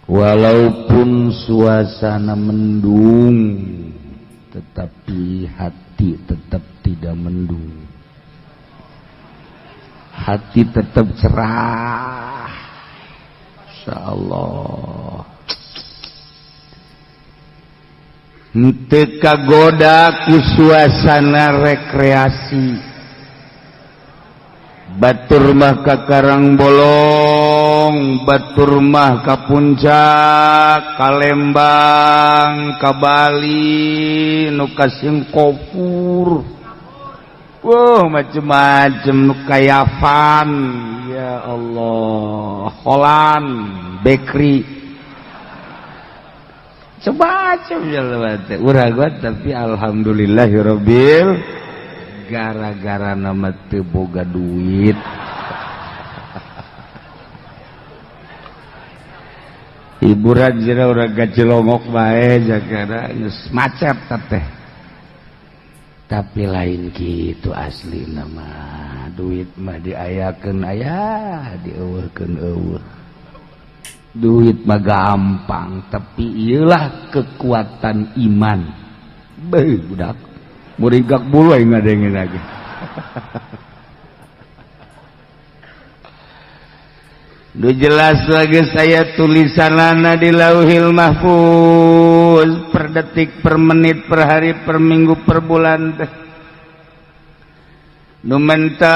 Walaupun suasana mendung, tetapi hati tetap tidak mendung, hati tetap cerah. Insyaallah henteu kagoda ku suasana rekreasi. Batur mah ka Karangbolong, batur mah ka Puncak, ka Lembang, ka Bali, nu ka Singapura. Wah, macem-macem nu kayavan. Ya Allah, Holland, bakery. Coba urang, tapi alhamdulillahirobbil, gara-gara nama teu boga duit. Hiburan jira urang gacilongok bae jagara geus macet teh. Tapi lain gitu asli nama duit mah diayakeun aya, dieuweuhkeun euweuh. Duit mah gampang, tapi ieulah kekuatan iman. Beuh, budak murigak bulu aing ngadengin lagi. Nu jelas lagi saya tulisanana di Lauhil Mahfuz per detik, per menit, per hari, per minggu, per bulan teh. Nu mentak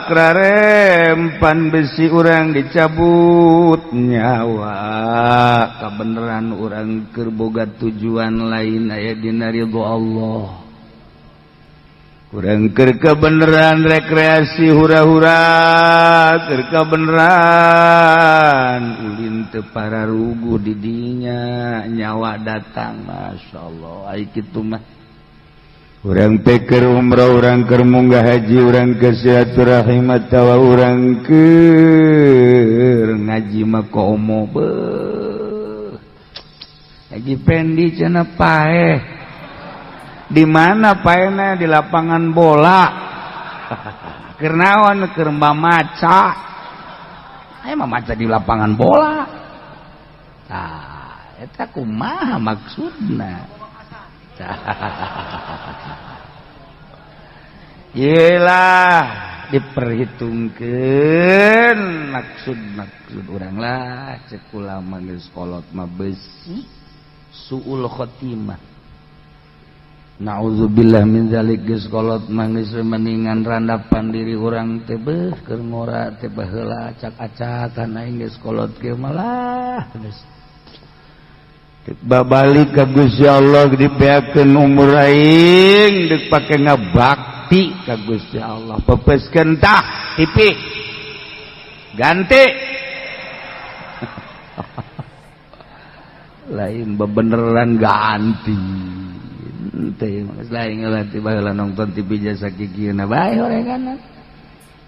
rarempan besi urang dicabut nyawa, kabeneran urang keur boga tujuan lain aya dina ridho Allah. Urang keur kebeneran rekreasi hura-hura, keur kebeneran ulin teu pararuguh di dinya, nyawa datang. Masyaallah, ai kitu mah urang teh keur umroh, urang keur munggah haji, urang ke silaturahim atawa urang keur ngaji mah komo beuh. Haji Pendi cenah paeh. Di mana paehna? Di lapangan bola. Keur naon? Keur mamaca. Aya mamaca di lapangan bola. Tah, eta kumaha maksudna? Yelah, diperhitungkan maksud-maksud urang lah. Cek ulama geus kolot mah besi suul khotimah. Nauzubillah min zalik, geus kolot mah geus mendingan randapan diri urang teh beuh keur ngora teh baheula acak-acakan aing geus kolot kieu malah geus babalik ka Gusti Allah, dibeakeun umur aing deuk pake ngabakti ka Gusti Allah. Pepeskeun tah TV, ganti lain bebeneran ganti teh lain ngelatih baheula nonton TV jasa kikieuna bae horenganan.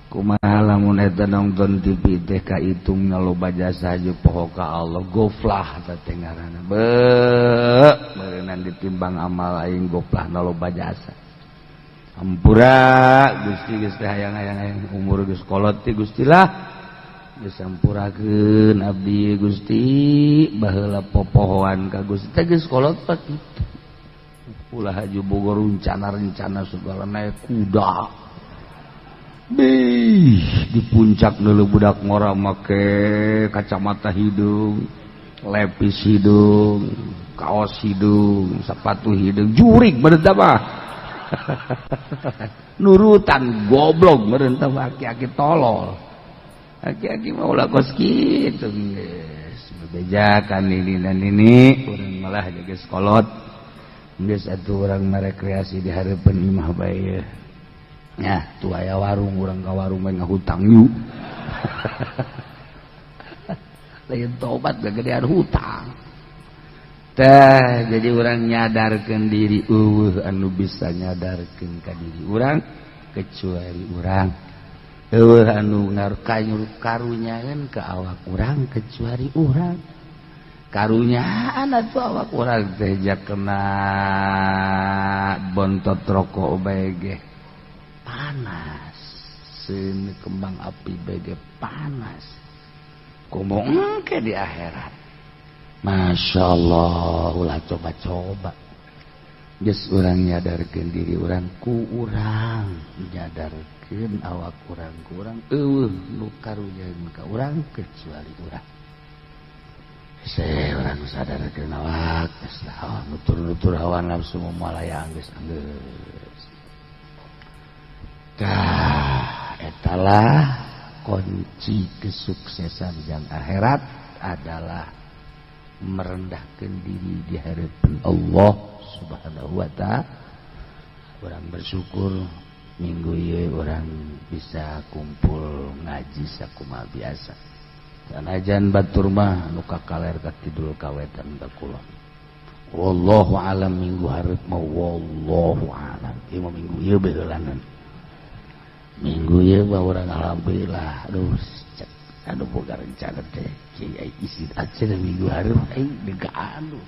Kumaha lamun eta nonton TV teh kaitungna loba jasa jeung poho ka Allah, goflah teh ngaranna. Beuh, meureunnan ditimbang amal aing goflahna loba jasa. Hampura Gusti, geus teh hayang-hayang aing umur geus kolot teh Gusti lah. Geus hampurakeun abdi Gusti, baheula popohoan ka Gusti teh geus kolot pak kitu. Ulah haju Bogor rencana-rencana segala naik kuda. Bih, di puncak dulu budak ngora make kacamata hidung, lepis hidung, kaos hidung, sepatu hidung, jurik meureun mah. Nurutan goblok meureun tah aki-aki tolol. Aki-aki mah ulah kos kitu geus. Bebejakan ini dan ini, urang malah geus kolot. Geus atuh urang merekreasi di hareupeun imah bae. Ya, tuh aya warung, urang ka warung bae ngahutang yuk. Lain tobat gegedean hutang. Teh, jadi urang nyadarkeun diri, eueuh anu bisa nyadarkeun ka diri urang kecuali urang. Eueuh anu karunyaeun ka awak urang kecuali urang. Karunyaan atuh awak urang teh kena bontot rokok bae ge panas, seun kembang api bae ge panas. Komo engke di akhirat. Masya Allah, ulah coba-coba. Geus urang nyadarkeun diri urang ku urang, nyadarkeun awak urang ku urang, eueuh nu karunyaeun ka urang kecuali urang. Saya urang sadarkeun awak, geus lah nutur-nutur hawa nafsu moal aya geus anggeus. Tah, etalah kunci kesuksesan yang akhirat adalah merendahkan diri di hadapan Allah Subhanahu wa ta'ala. Urang bersyukur minggu ieu urang bisa kumpul ngaji sakumaha biasa. Sanajan batur mah nu ka kaler ka kidul ka wetan ka kulon. Wallahu alam minggu hareup mah wallahu alam. Ieu mah minggu ieu beheulanan. Minggu ieu mah urang alhamdulillah. Aduh, cek aduh boga rencana teh kiai isin aja minggu hareup aing degaan.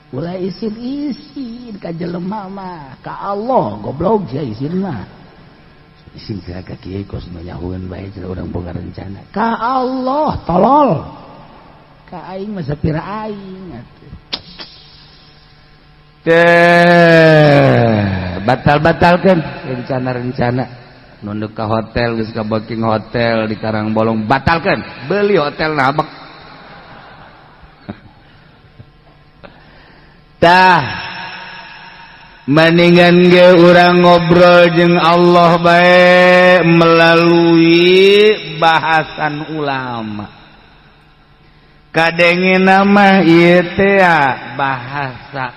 Ulah isin-isin ka jelema mah, ka Allah goblok sia isin mah. Isin ka kiai kos nu nyahueun bae cenah urang boga rencana. Ka Allah tolol. Ka aing mah sapira aing atuh. Teh batal-batalkeun rencana-rencana. Nunduk ka hotel geus ka booking hotel di Karangbolong batalkeun, beli hotel nabek. Tah mendingan ge urang ngobrol jeung Allah bae melalui bahasan ulama. Kadenge nama ieu teh bahasa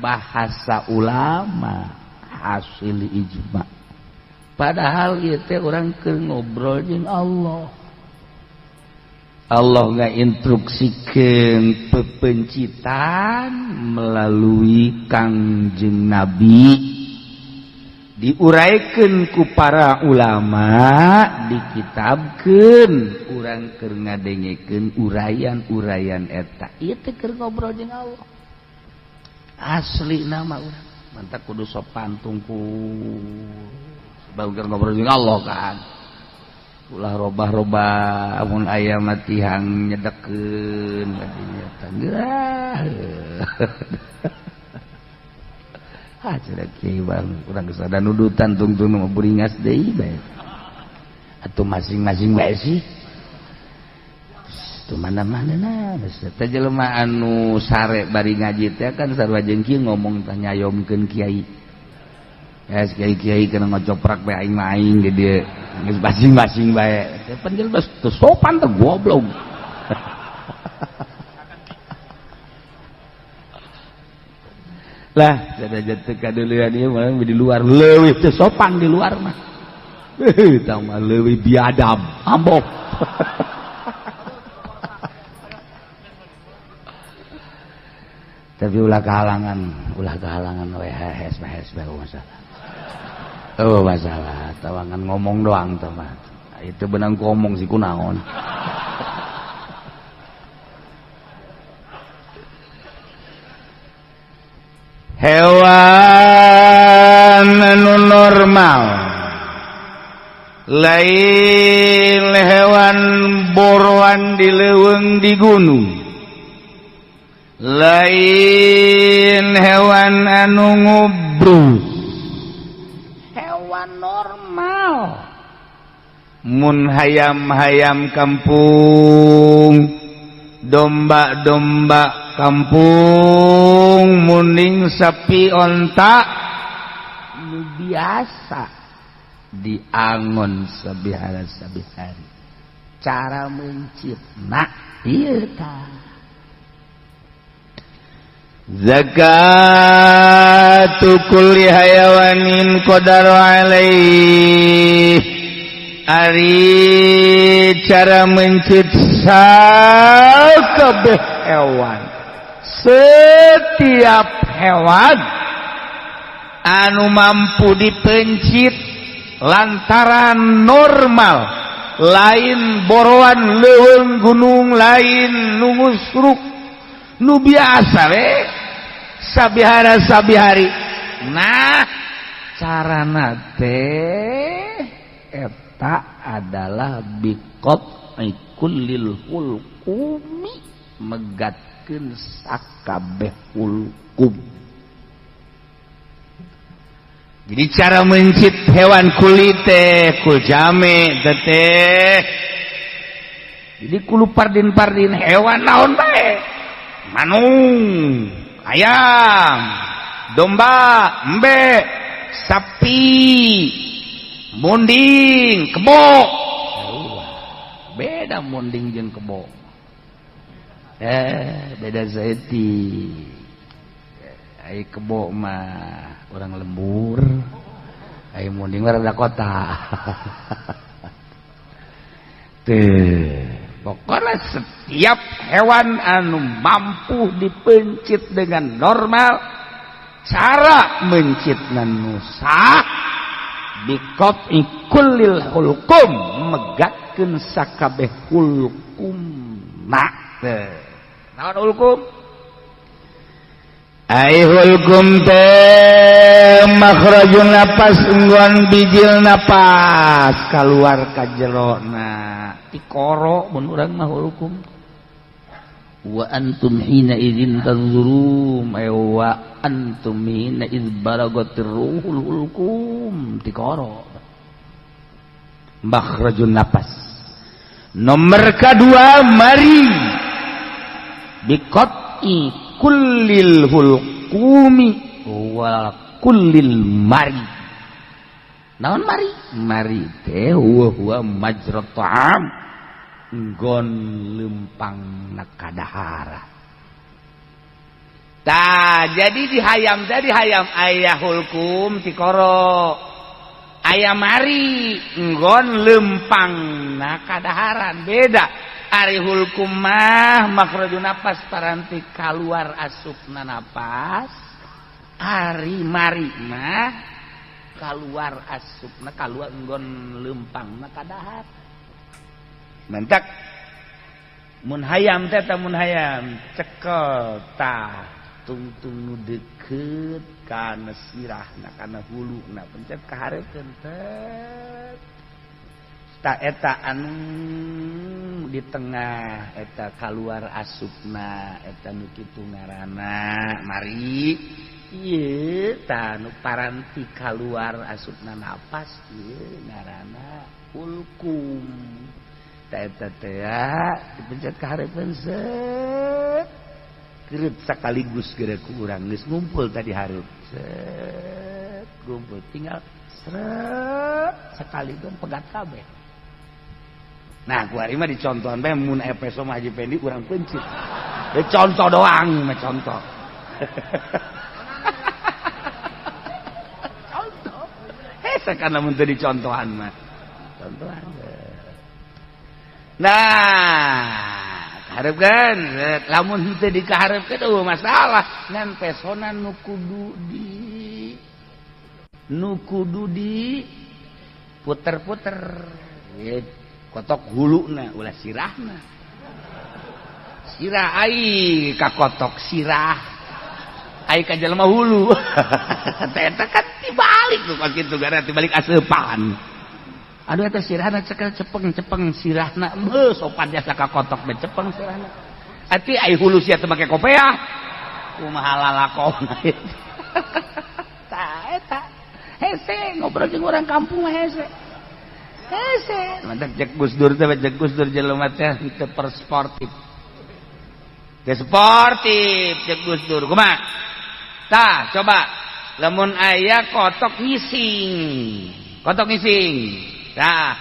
bahasa ulama hasil ijma. Padahal ieu teh urang keur ngobrol jeung Allah. Allah ngainstruksikeun pepencitan melalui Kangjeng Nabi, diuraikan ku para ulama, dikitabkeun, urang keur ngadengekeun uraian-uraian eta. Ieu teh keur ngobrol jeung Allah. Asli nama urang mantak kudu sopan tungkul. Sebab keur ngobrol jeung Allah kan. Ulah robah-robah amun aya mah tihang nyedekeun kadinya tanggeurah. Ha cenah kiai bang urang geus ada nudutan tungtung mah buringas deui bae. Atuh masing-masing bae sih. Tuh mana-mana nah geus teh jelema anu sare bari ngaji teh kan sarua jeung kieu ngomong teh nyayomkeun kiai. Ya kiai-kiai kena ngocoprak bae aing mah aing ge dieu. Geus masing-masing bae. Teh pan jelema teu sopan teh goblok. Lah, sanajan teu kadeulean ieu mah di luar leuwih teu sopan di luar mah. Heuh, tah mah leuwih biadab, ambok. Tapi ulah kehalangan we hees hees bae masalah. Oh masalah, tawangan ngomong doang tuh mah. Itu benang ngomong sih kunaon. Hewan anu normal lain hewan boroan di leuweung di gunung, lain hewan anu ngubrus, hewan normal. Mun hayam-hayam kampung, domba-domba kampung, muning sapi onta nu biasa diangon sabihara sabihari. Cara mencipna ieu tah. Zakatu kulli hayawanin qadara alaih. Ari cara mencit sakabeh hewan, setiap hewan anu mampu dipencit lantaran normal, lain boroan leuweung gunung, lain nu ngusruk, nu biasa we sabihara sabihari. Nah, carana teh eta adalah biqat'i kullil hulqum. hulqumi, megatkeun sakabeh hulqum. Jadi cara mencit hewan kulit teh kul jame teh. Jadi kulu pardin-pardin hewan naon bae, manung, ayam, domba, embe, sapi, munding, kebo. Beda munding jeung kebo, beda zaiti. Ai kebo mah orang lembur, ai munding mah rada kota. Teh, pokoknya setiap hewan anu mampu dipencit dengan normal, cara mencit nu sah biqat'i kullil hulqum, megatkeun sakabeh hulqum. Nah, teh naon hulqum? Ai hulqum teh makhrajun napas, enggon bijil napas kaluar ka jerona tikoro mun urang mah hulqum. Wa antum hina idzin tanzurum, ay wa antum hina idz balagatir ruhul hulqum, tikoro makhrajun napas. Nomor kedua, mari biqat'i kullil hulqumi wa kullil mari. Naon mari? Mari teh huwa huwa majrat ta'am, nggon lempang nakadahara. Tah, jadi di hayam teh, di hayam aya hulkum tikoro, aya mari nggon lempang nakadaharan. Beda. Ari hulkum mah makhrajun napas, paranti kaluar asupna napas. Ari mari mah kaluar asupna, kaluar nggon lempangna kadahar. Mentak mun hayam teh, mun hayam cekel tah tungtung nu deukeut kana sirahna, kana huluna, pencet ka hareupeun teh. Ta eta anu di tengah eta kaluar asupna, eta nu kitu ngaranna mari. Ieu tah nu paranti kaluar asupna napas, ieu ngaranna hulkum. Ta eta teh dipencet ka hareupeun, set kereut sekaligus geura ku urang geus ngumpul tadi hareup, set ngumpul tinggal seret sekaligus pegat kabeh. Nah, ku ari mah dicontohan bae, mun epeso mah Haji Pendi urang pencit. Ya contoh doang mah, contoh. Contoh. Hese kan lamun teu dicontohan mah. Contohan. Nah, kaharepkeun, lamun henteu dikaharepkeun eueuh masalah, ngan pesona nu kudu di nu kudu di puter-puter. Kotok huluna ulah sirahna. Sirah ai ka kotok sirah, ai ka jelema hulu. Eta kan tibalik tuh pas kitu gara tibalik aseupan. Aduh, eta sirahna cekel cepeng-cepeng sirahna, heuh sopan jasa ka kotok be cepeng sirahna. Ati ai hulu sia teu make kopeah, kumaha lalakonna. Tah eta hese ngobrol jeung urang kampung mah hese. Hese, mantak cek Gus Dur teh, cek Gus Dur jelema teh teu persportif. Teu sportif cek Gus Dur. Kumaha? Tah, coba lamun aya kotok ngising. Kotok ngising. Tah.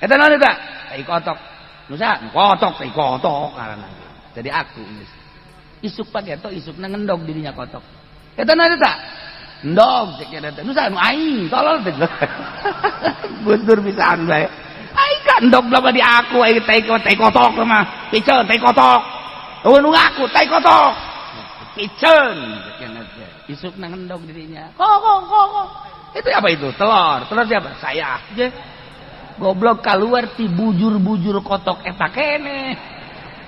Eta naon eta? Tai kotok. Nu saha? Kotok, tai kotok ngaranna. Jadi aku geus. Isuk pageto isukna ngendog dirinya kotok. Eta naon eta? Endog cek eta. Nu saha? Nu aing, tolol teh. Gus Dur bisaan bae. Aing ka endog lama di aku, aing tai tai kotok mah. Piceun tai kotok. Eueuh nu ngaku tai kotok. Piceun cek eta. Isukna ngendog dirinya. Kok kok kok. Itu apa itu? Telur. Telur siapa? Saya. Je. Goblok keluar ti bujur-bujur kotok eta kene.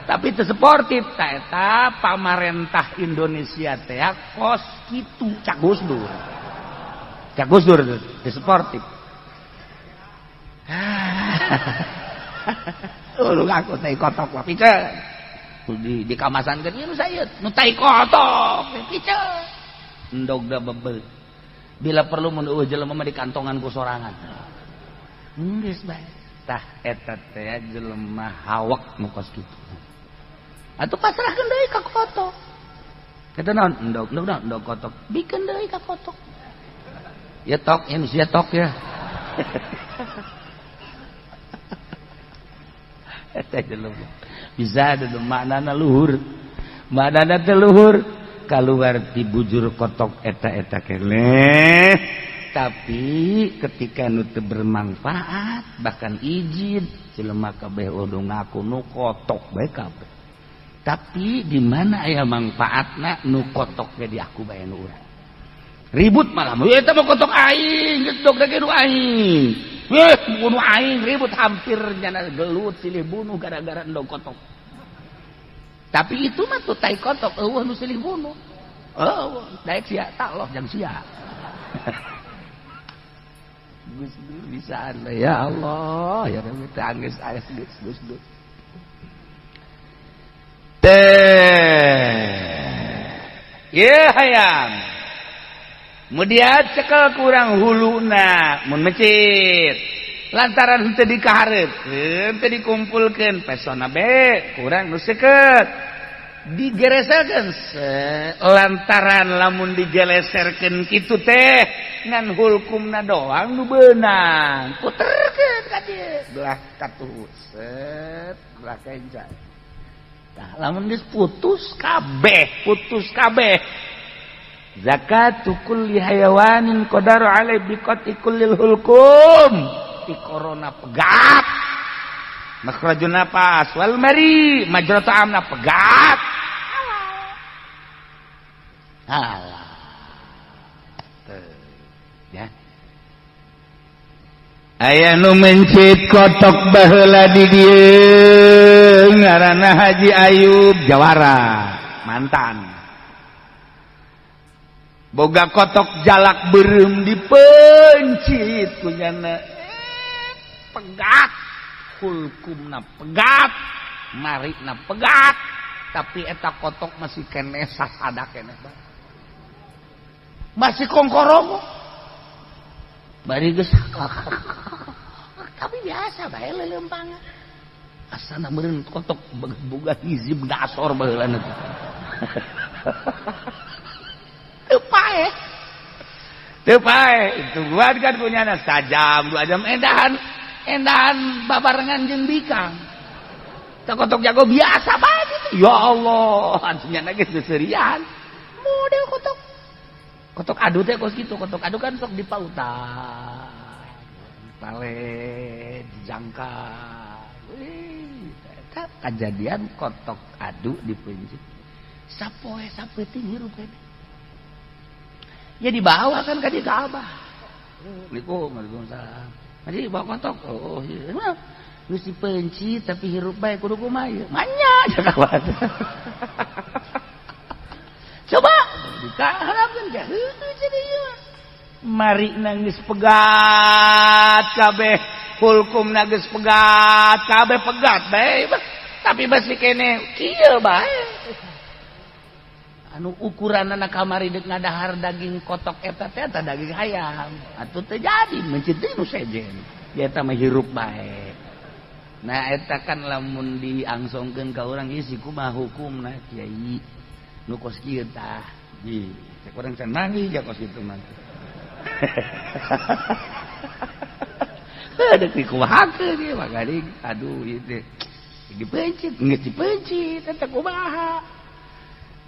Tapi teu sportif ta eta pamarentah Indonesia teh kos kitu cak Gus Dur. Cak Gus Dur teu sportif. Lu ngaku tai kotok mah piceun. Di kamasankeun ieu nu sayeut, nu tai kotok piceun. Endogna bebel. Bila perlu mun eueuh jelema mah dikantongan ku sorangan. Geus bae. Tah eta teh jelema hawak nu kos kitu. Atuh pasrahkeun deui ka kotok. Eta naon? Endog, endog naon? Endog kotok. Bikeun deui ka kotok. Ya tok, ya sia tok ya. Eta jelema. Bisa ada maknana luhur. Maknana teh luhur kaluar ti bujur kotok eta-eta keneh. Tapi ketika nu teu bermanfaat bahkan izin jelema kabeh udah ngaku nu kotok bae kabeh. Tapi di mana aya manfaatna nu kotok ge diaku bae nu urang. Ribut malah, eta mah kotok aing, geus dog ge nu aing. Weh, bunuh aing ribut hampir nyana gelut silih bunuh gara-gara endog kotok. Tapi itu mah tuh tai kotok eueuh nu silih bunuh. Eueuh, daek sia takloh jang sia. Gus Dur bisaan ya Allah, ya Rabbi tangis aya geus Gus Dur. Teh. Ye hayam. Mudia cekel kurang huluna mun mencit lantaran henteu dikahareupeun teu dikumpulkeun pesona be kurang nu seukeut digereselkeun lantaran lamun digeleserkeun kitu teh ngan hulkumna doang nu beunang puterkeun ka dieu belah katuh set belah kenca tah lamun geus putus kabeh zakatu kulli hayawanin qadaru alai biqati kullil hulkum ti corona pegat makhrajun nafas wal mari majra ta'amna pegat alah ya aya nu mencit kotok baheula di dieu ngaranna Haji Ayub Jawara mantan boga kotok jalak beureum dipencit kunyana pegat hulkumna pegat marina pegat tapi eta kotok masih keneh sasada keneh masih kongkorong bari geus tapi biasa bae leuleumpangan asana meureun kotok boga hizib dasor baheula teh. Teu paeh itu buat kan punya sajam 2 jam endahan endahan babarengan jeung bikang kotok jago biasa banget itu ya Allah anjingnya geus seserian model kotok kotok adu teh kos kitu kotok adu kan sok dipautan pale dijangka wih eta kajadian kotok adu dipencit sapoe sapeuting hirup teh. Ya dibawa kan ka dieu ka Abah. Assalamualaikum, waalaikumsalam. Haji bawa kotok. Oh, iya. Geus dipencit tapi hirup bae kudu kumaha ieu? Manya jakawan. Coba dikaharapkeun ge heueuh jadi ieu. Mari nangis pegat kabeh, hulkumna geus pegat, kabeh pegat bae. Tapi basi kene kieu bae. Anu ukuran anak kamari dek ngadahar daging kotok eta teh eta daging hayam atuh teu jadi mencit teh nu sejen eta mah hirup bae. Nah eta kan lamun diangsongkeun ka urang ieu si kumaha hukumna kiai nu kos kieu tah ji cek urang can manggih ja kos kitu mah. Dek dikumahakeun ieu mah garing aduh ieu teh dipencit geus dipencit eta kumaha.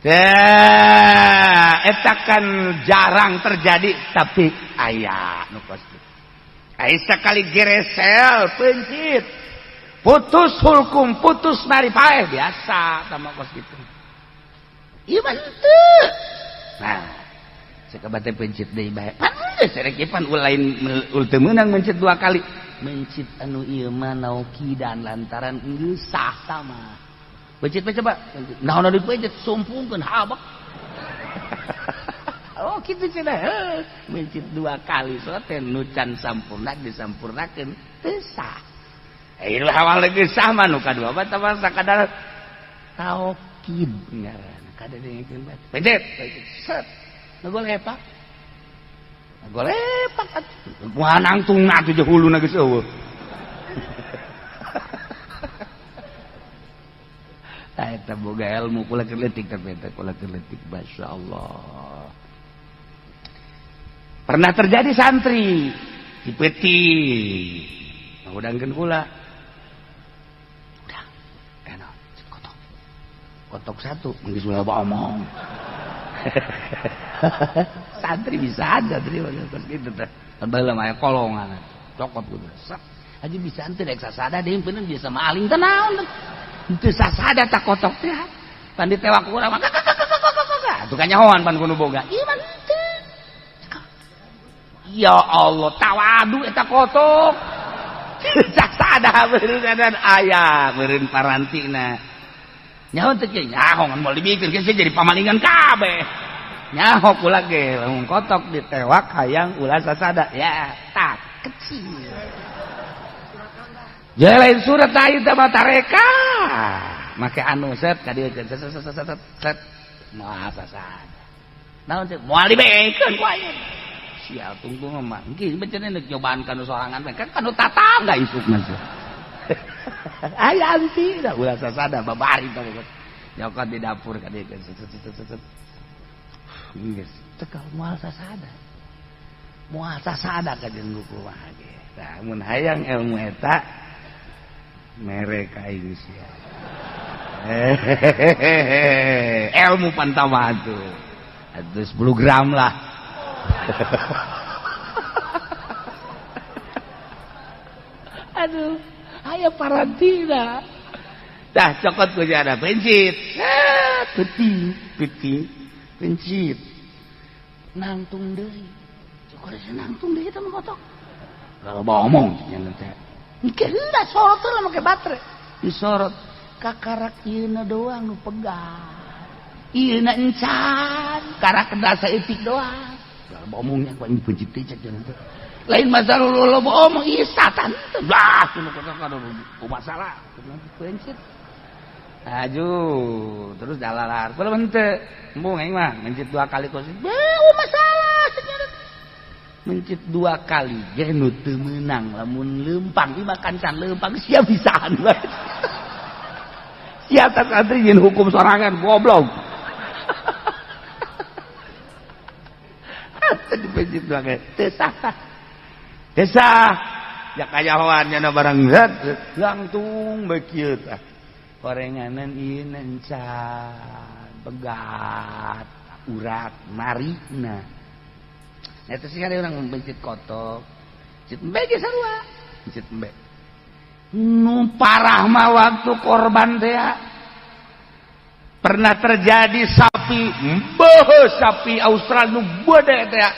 Eta kan jarang terjadi tapi aya nu kos kitu. Aya sakali geresel pencit putus hulkum putus mari paeh biasa tama kos kitu. Ieu mah henteu. Nah, sakabate pencit deui bae. Pan geus rek pan ulain ul teu meunang mencit 2 kali. Mencit anu ieu mah naukidan lantaran geus sah sama. Pencit coba. Naon dipencit sumpungkeun habak. Oh kitu cenah. Mencit 2 kali so teh nu can sampurna disampurnakeun teu sah. Ieu awal geus sah mah nu kadua mah tah sakadar taukid ngaranna kada dengekeun bae. Pencet, set. Ngagolepak. Ngagolepak atuh. Kumaha nangtungna atuh jeung huluna geus eueuh. Tah eta boga ilmu kula keur leutik teh eta kula keur leutik masyaallah. Pernah terjadi santri di peti ngudangkeun kula. Udah, enak, kotok. Kotok satu, geus ulah omong. Santri bisa aja santri gitu teh. Baheula mah aya kolongan. Cokot gitu. Set. Aja bisa henteu rek sasada deui bener bisa maling teh naon. Henteu sasada tak kotok teh. Pan ditewak urang mah atuh kanyahoan pan kudu boga. Ieu mah henteu. Ya Allah, tawadu eta kotok. Sasada beureun aya beureun parantina. Nyaho teu kieu nyaho ngan moal dibikeun geus jadi pamalingan kabeh. Nyaho kula ge lamun kotok ditewak hayang ulah sasada ya tak kecil. Jadi lain surat tah ieu teh mah tareka. Make anu set ka dieu set set set set moal sasada. Naon teh moal dibekeun ku ayeuna. Sial tungtung mah engke bencana nek nyobaan kanu sorangan mah kan kanu tatangga isuk mah. Aya anti dah ulah sasada babari tah nyokot di dapur ka dieu set set set set. Geus cekal moal sasada. Moal sasada ka jeung kumaha ge. Tah mun hayang ilmu eta mere ka aing sia. Ilmu pantama tuh. Atuh 10 gram lah. Aduh, aya parantina. Tah cokot ku ada pencit. Peti, peti, pencit. Nangtung deui. Cokot nangtung deui eta mah kotok. Kalau omong nya teh. Engke heula sorot heula make baterai. Disorot kakarak ieuna doang nu pegang. Ieuna encan, karak dasa etik doang. Kalau omongnya kok ini pencit teh cek teh. Lain masalah lo omong ieu satan teh. Lah kudu masalah. Pencit. Aduh, terus dalalar. Kulo henteu. Embung aing mah mencit 2 kali kos. Beuh masalah cenah. Mencit 2 kali ge nu teu meunang lamun leumpang ieu mah kancan leumpang sia bisaan bae. Sia tak santri nyin hukum sorangan goblok. Teu dipencit 2 kali teu sah. Teu sah. Ya kayahoan nya barang zat langtung bae kieu tah. Korenganan ieu encan pegat urat marina. Nah itu sih ada orang mencit kotok, mencit embe ge sarua, mencit embe. Nu parah mah waktu korban teh pernah terjadi sapi, beuh sapi Australia nu gede teh.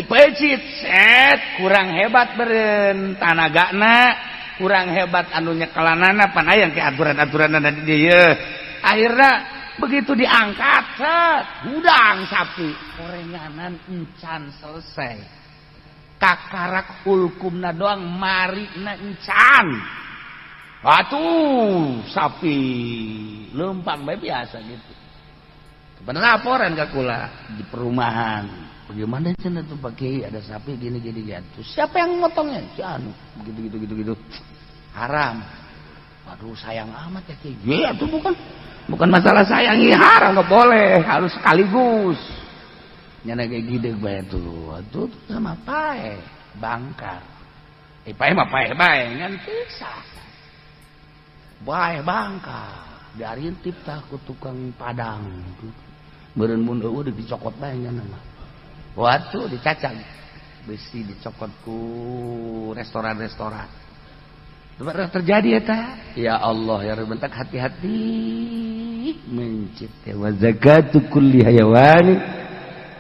Ipecit set kurang hebat beureun tanagana, kurang hebat anu nyekelanana pan aya ke aturan-aturanna di dieu. Akhirna begitu diangkat set gudang sapi korenganan encan selesai kakarak hulkumna doang marina encan atuh sapi leumpang bae biasa gitu. Bener laporan ka kula di perumahan bagaimana cenah tuh Pak Kiai ada sapi gini gini gitu siapa yang motongnya si anu begitu gitu gitu gitu haram. Waduh sayang amat ya Kiai. Ya itu bukan masalah sayang, ini haram nggak boleh, harus sekaligus. Nyana kayak gede bae tuh, tuh sama pae bangkar. Pae mah pae bae ngan pisah. Bae bangkar, diarintip tah ku tukang padang. Meureun mun eueuh dicokot bae nyana mah. Watuh dicacag. Besi dicokot ku restoran-restoran. Pernah terjadi eta. Ya Allah ya Rabb, bentak hati-hati mencit wa zakatu kulli hayawani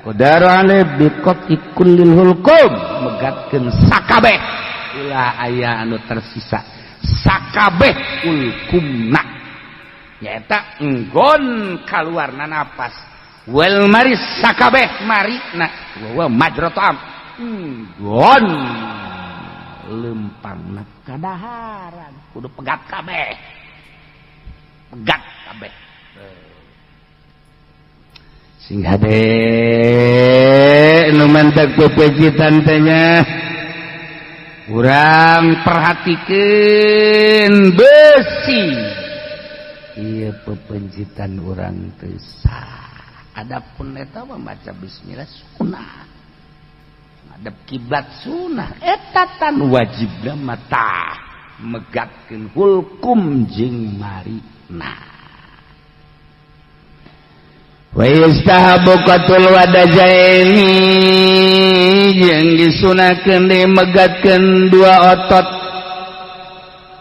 qadaru alai biqati kullil hulqum megatkeun sakabeh ulah aya anu tersisa sakabeh hulkumna nyaeta enggon kaluarna napas wal maris sakabeh marina wa majratam enggon Lempangna kadaharan kudu pegat kabeh, pegat kabeh. Sing hade nu mantak pepencitan teh nya, urang perhatikeun besi ieu pepencitan urang teu sah. Adapun eta mah maca bismillah sunah, ngadep kiblat sunah, eta tan wajibna mah tah megatkeun hulkum jeung marina. Wa yustahabu qatul wadajaini, jeung disunahkeun dimegatkeun dua otot.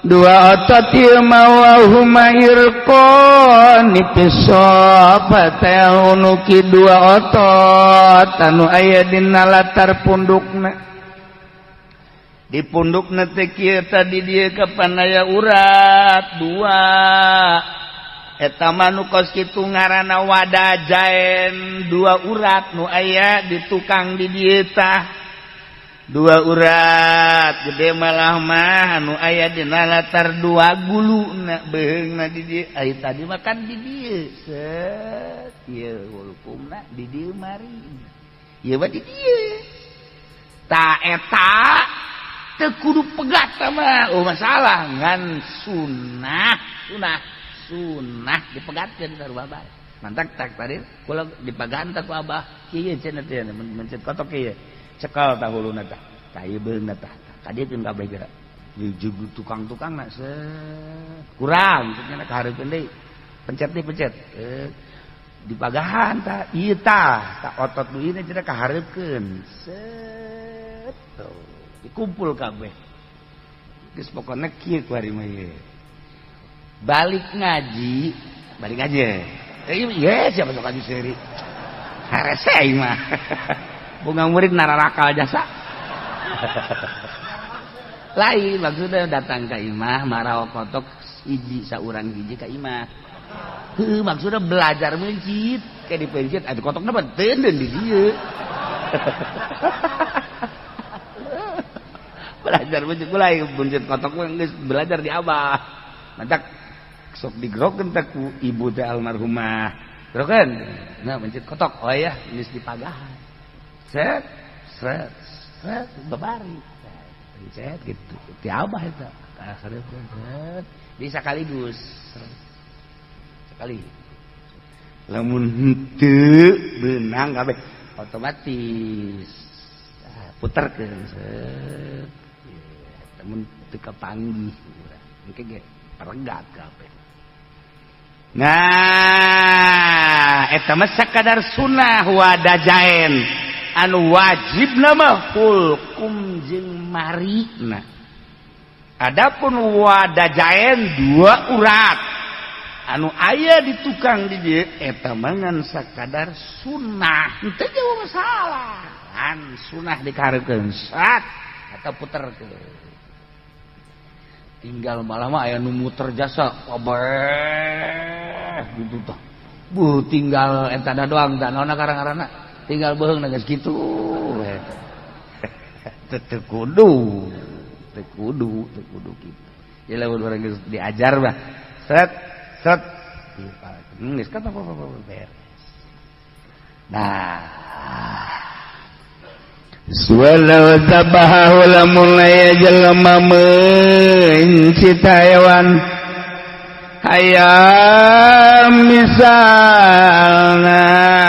Dua otot ieu mah wa huma irqani unuki, dua otot anu aya dina latar pundukna. Di pundukna teh kieu, tadi dieu kapan aya urat dua, eta mah nu kos kitu ngaranna wadajain, dua urat nu aya di tukang di dieu tah. Dua urat gede malah mah anu aya dina latar dua gulu na beheungna di dieu. Ai tadi mah kan di dieu, set ieu hulkumna di dieu, mari ieu mah di dieu. Ta eta teu kudu pegat mah, oh masalah, ngan sunah, sunah, sunah dipegatkeun ka babar. Mantak tak tadi kula dipagantak ku abah kieu cenah teh, mencet kotok kieu, cekal tah huluna tah, ka ieu beungeuna tah, ka dieu kabeh geura jugu tukang-tukang nak set kurang cenah, kahareupeun deui, pencet deui, pencet dipagahan tah ieu tah, tah otot nu ieu cenah kahareupeun, set tuh dikumpul kabeh. Geus pokona kieu ku ari mah ieu. Balik ngaji, balik ngaji. Iya, siapa sok ngaji seri. Harese aing mah. Bunga murid nararakal jasa. Lain maksudnya datang ke imah marawa kotok hiji, saurang hiji ka imah. Heuh, maksudnya belajar mencit, kayak dipencit atuh kotokna mah teuneun di dieu. Belajar mencit kula mencit kotok mah geus belajar di abah. Mantak sok digerokeun teh ku ibu teh almarhumah. Gerokeun. Nah, mencit kotok. Oh ya, geus dipagahan. Set, set, set, babari. Pencet gitu. Ti abah eta. Set. Di sekaligus. Sekali. Lamun henteu beunang kabeh otomatis. Nah, puterkeun set. Lamun teu kapanggih urang. Engke ge peregat kabeh. Nah, eta mah sakadar sunah wadajaen. Anu wajib nama hulkum jeung marina. Adapun wadajaen dua urat anu aya di tukang di dieu, eta mah ngan sakadar sunah, henteu jauh masalah. Kan sunah dikahareukeun sat atau puterkeun. Tinggal malah mah aya nu muter jasa kabeh gitu tah. Buh, tinggal eta da doang tah naonna karang-karana, tinggal beuheung geus kitu. Teu kudu, teu kudu, teu kudu kitu. Ya lamun urang geus diajar mah set set geus kata beres. Nah, walau dzabahahu, lamun aya jelema mencit hewan hayam misalna,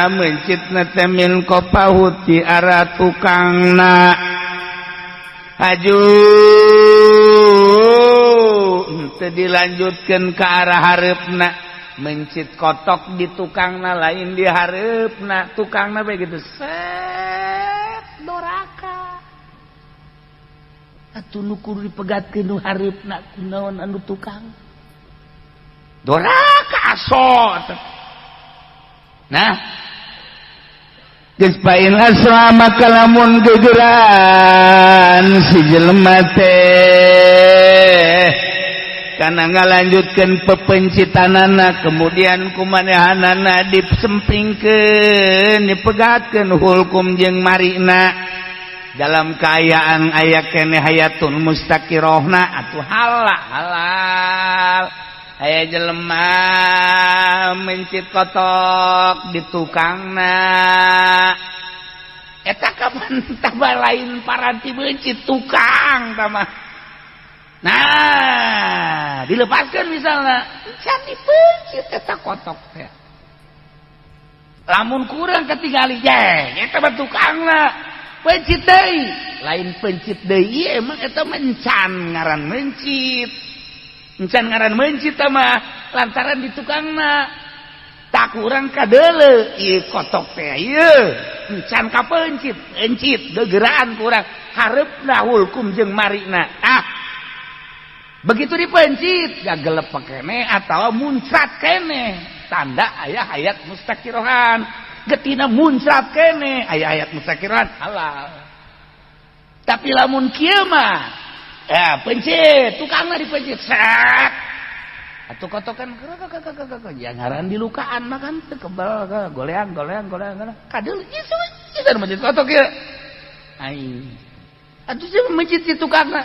mencitna teh min qafahu ti arah tukangna, haju teu dilanjutkeun ke arah hareupna, mencit kotok di tukangna lain di hareupna, tukangna bae gitu set, doraka atuh. Nu kudu dipegatkeun nu hareupna, kunaon anu tukang doraka aso. Nah, geus pain asra, maka lamun gegeran si jelema teh karena ngalanjutkeun pepencitanana, kemudian kumanehanana disempingkeun, dipegatkeun hulkum jeung marina. Dalam kaayaan aya kene hayatun mustaqirohna atuh halal halal. Aya jelema mencit kotok di tukangna, eta kapan tambah lain paranti mencit tukang tama. Nah, dilepaskan misalnya can dipencit eta kotok teh, lamun kurang ketinggali jeng eta mah tukangna pencit deui, lain pencit deui, emang eta mencan ngaran mencit, encan ngaran mencit mah lantaran di tukangna tak kurang kadele ieu kotok teh ieu encan kapencit, pencit gegeraan kurang hareupna hulkum jeung marina. Ah, begitu dipencit gagelepek kene atawa muncrat kene, tanda aya hayat mustaqirohan. Getina muncrat kene aya hayat mustaqirohan, halal. Tapi lamun kieu mah ya pencit tukangna dipencit set atuh kotokan ya ngaran dilukaan mah kan teu kebal goleang goleang goleang kadeul ieu ieu mencit kotok ieu aing atuh sih mencit si tukangna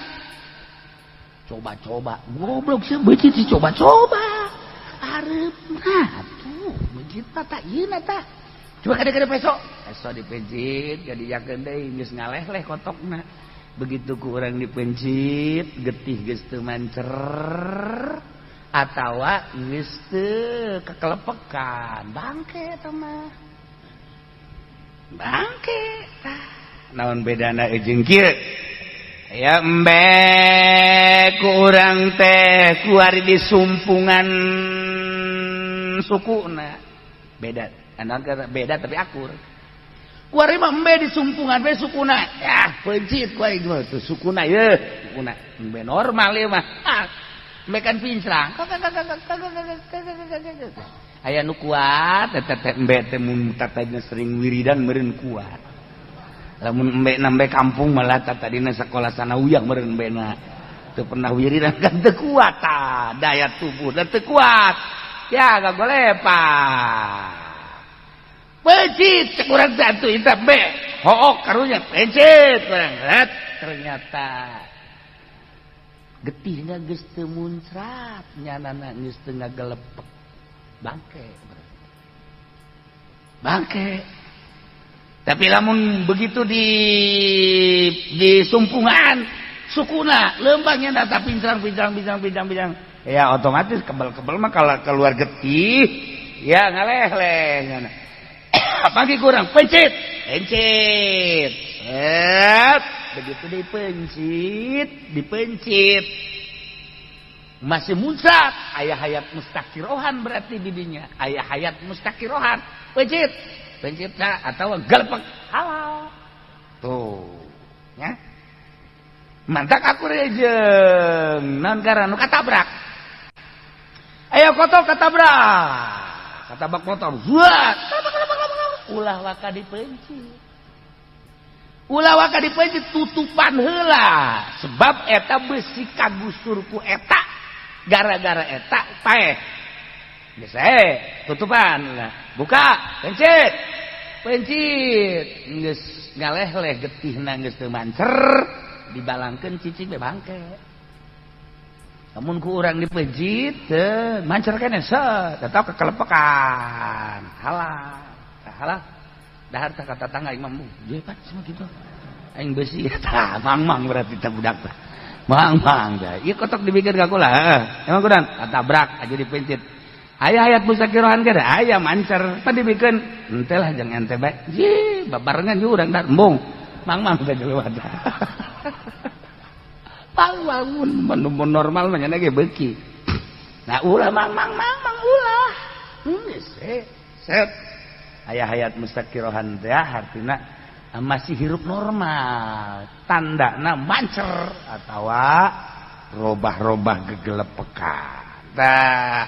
coba-coba goblok sih mencit si coba-coba hareupna atuh mencit tah ieu tah coba kade-kade peso peso dipencit gadijakeun deui geus ngaleh-leh kotokna. Begitu kurang dipencit getih geus teu mancer atawa geus teu kekelepekan, bangke eta mah bangke tah. Naon bedana jeung kieu ya embe ku urang teh kuari disumpungan sukuna beda, beda tapi akur. Kuari mah embe disumpungan be sukuna ya pencit kuari mah tuh sukuna ye sukuna embe normal ieu mah. Ah, embe kan pincrang aya nu kuat eta teh embe teh mun tatadina sering wiridan meureun kuat. Lamun embe nambe kampung malah tatadina sekolah sanawiyah meureun embe na teu pernah wiridan kan teu kuat tah daya tubuh teu kuat ya gak golepak. Pencit kurang satu itu be hook karunya pencit kurang ternyata getihna geus teu muncrat nyanana geus teu ngagelepek bangke bangke. Tapi lamun begitu di sumpungan sukuna leumpangnya data pincrang pincrang pincrang pincrang pincrang ya otomatis kebel-kebel mah kalau keluar getih ya ngaleh-leh nyana. Pagi kurang pencit pencit set begitu dipencit dipencit masih muncrat ayah hayat mustaqirohan berarti didinya ayah hayat mustaqirohan pencit pencit nah, atau gelepek halal tuh ya mantak aku rejeng non karena nu katabrak ayo kotor katabrak katabrak motor buat ulah waka dipencit ulah waka dipencit tutupan heula sebab eta besi kagusurku eta gara-gara eta paeh geus tutupan lah buka pencit pencit geus ngaleh-leh getihna geus teu mancer dibalangkeun cicing be bangke. Lamun ku urang dipencit teu mancer keneh set tetap kekelepekan halal halal dahar tah kata tangga imam bu pan semua gitu aing besi tah mang-mang berarti tah budak tah mang-mang dah ieu kotok dipikir ka kula emang kurang katabrak aja dipencit aya hayat musakirohan kada aya mancer pan dibikeun henteu lah jeung ente bae ji babarengan ju urang dar embung mang-mang teh jelema pang-mangun mun normal mah nya ge beuki nah ulah mang-mang mang-mang ulah geus set ayah hayat mustaqirohan teh artina masih hirup normal tandana mancer atawa robah-robah gegelepekan tah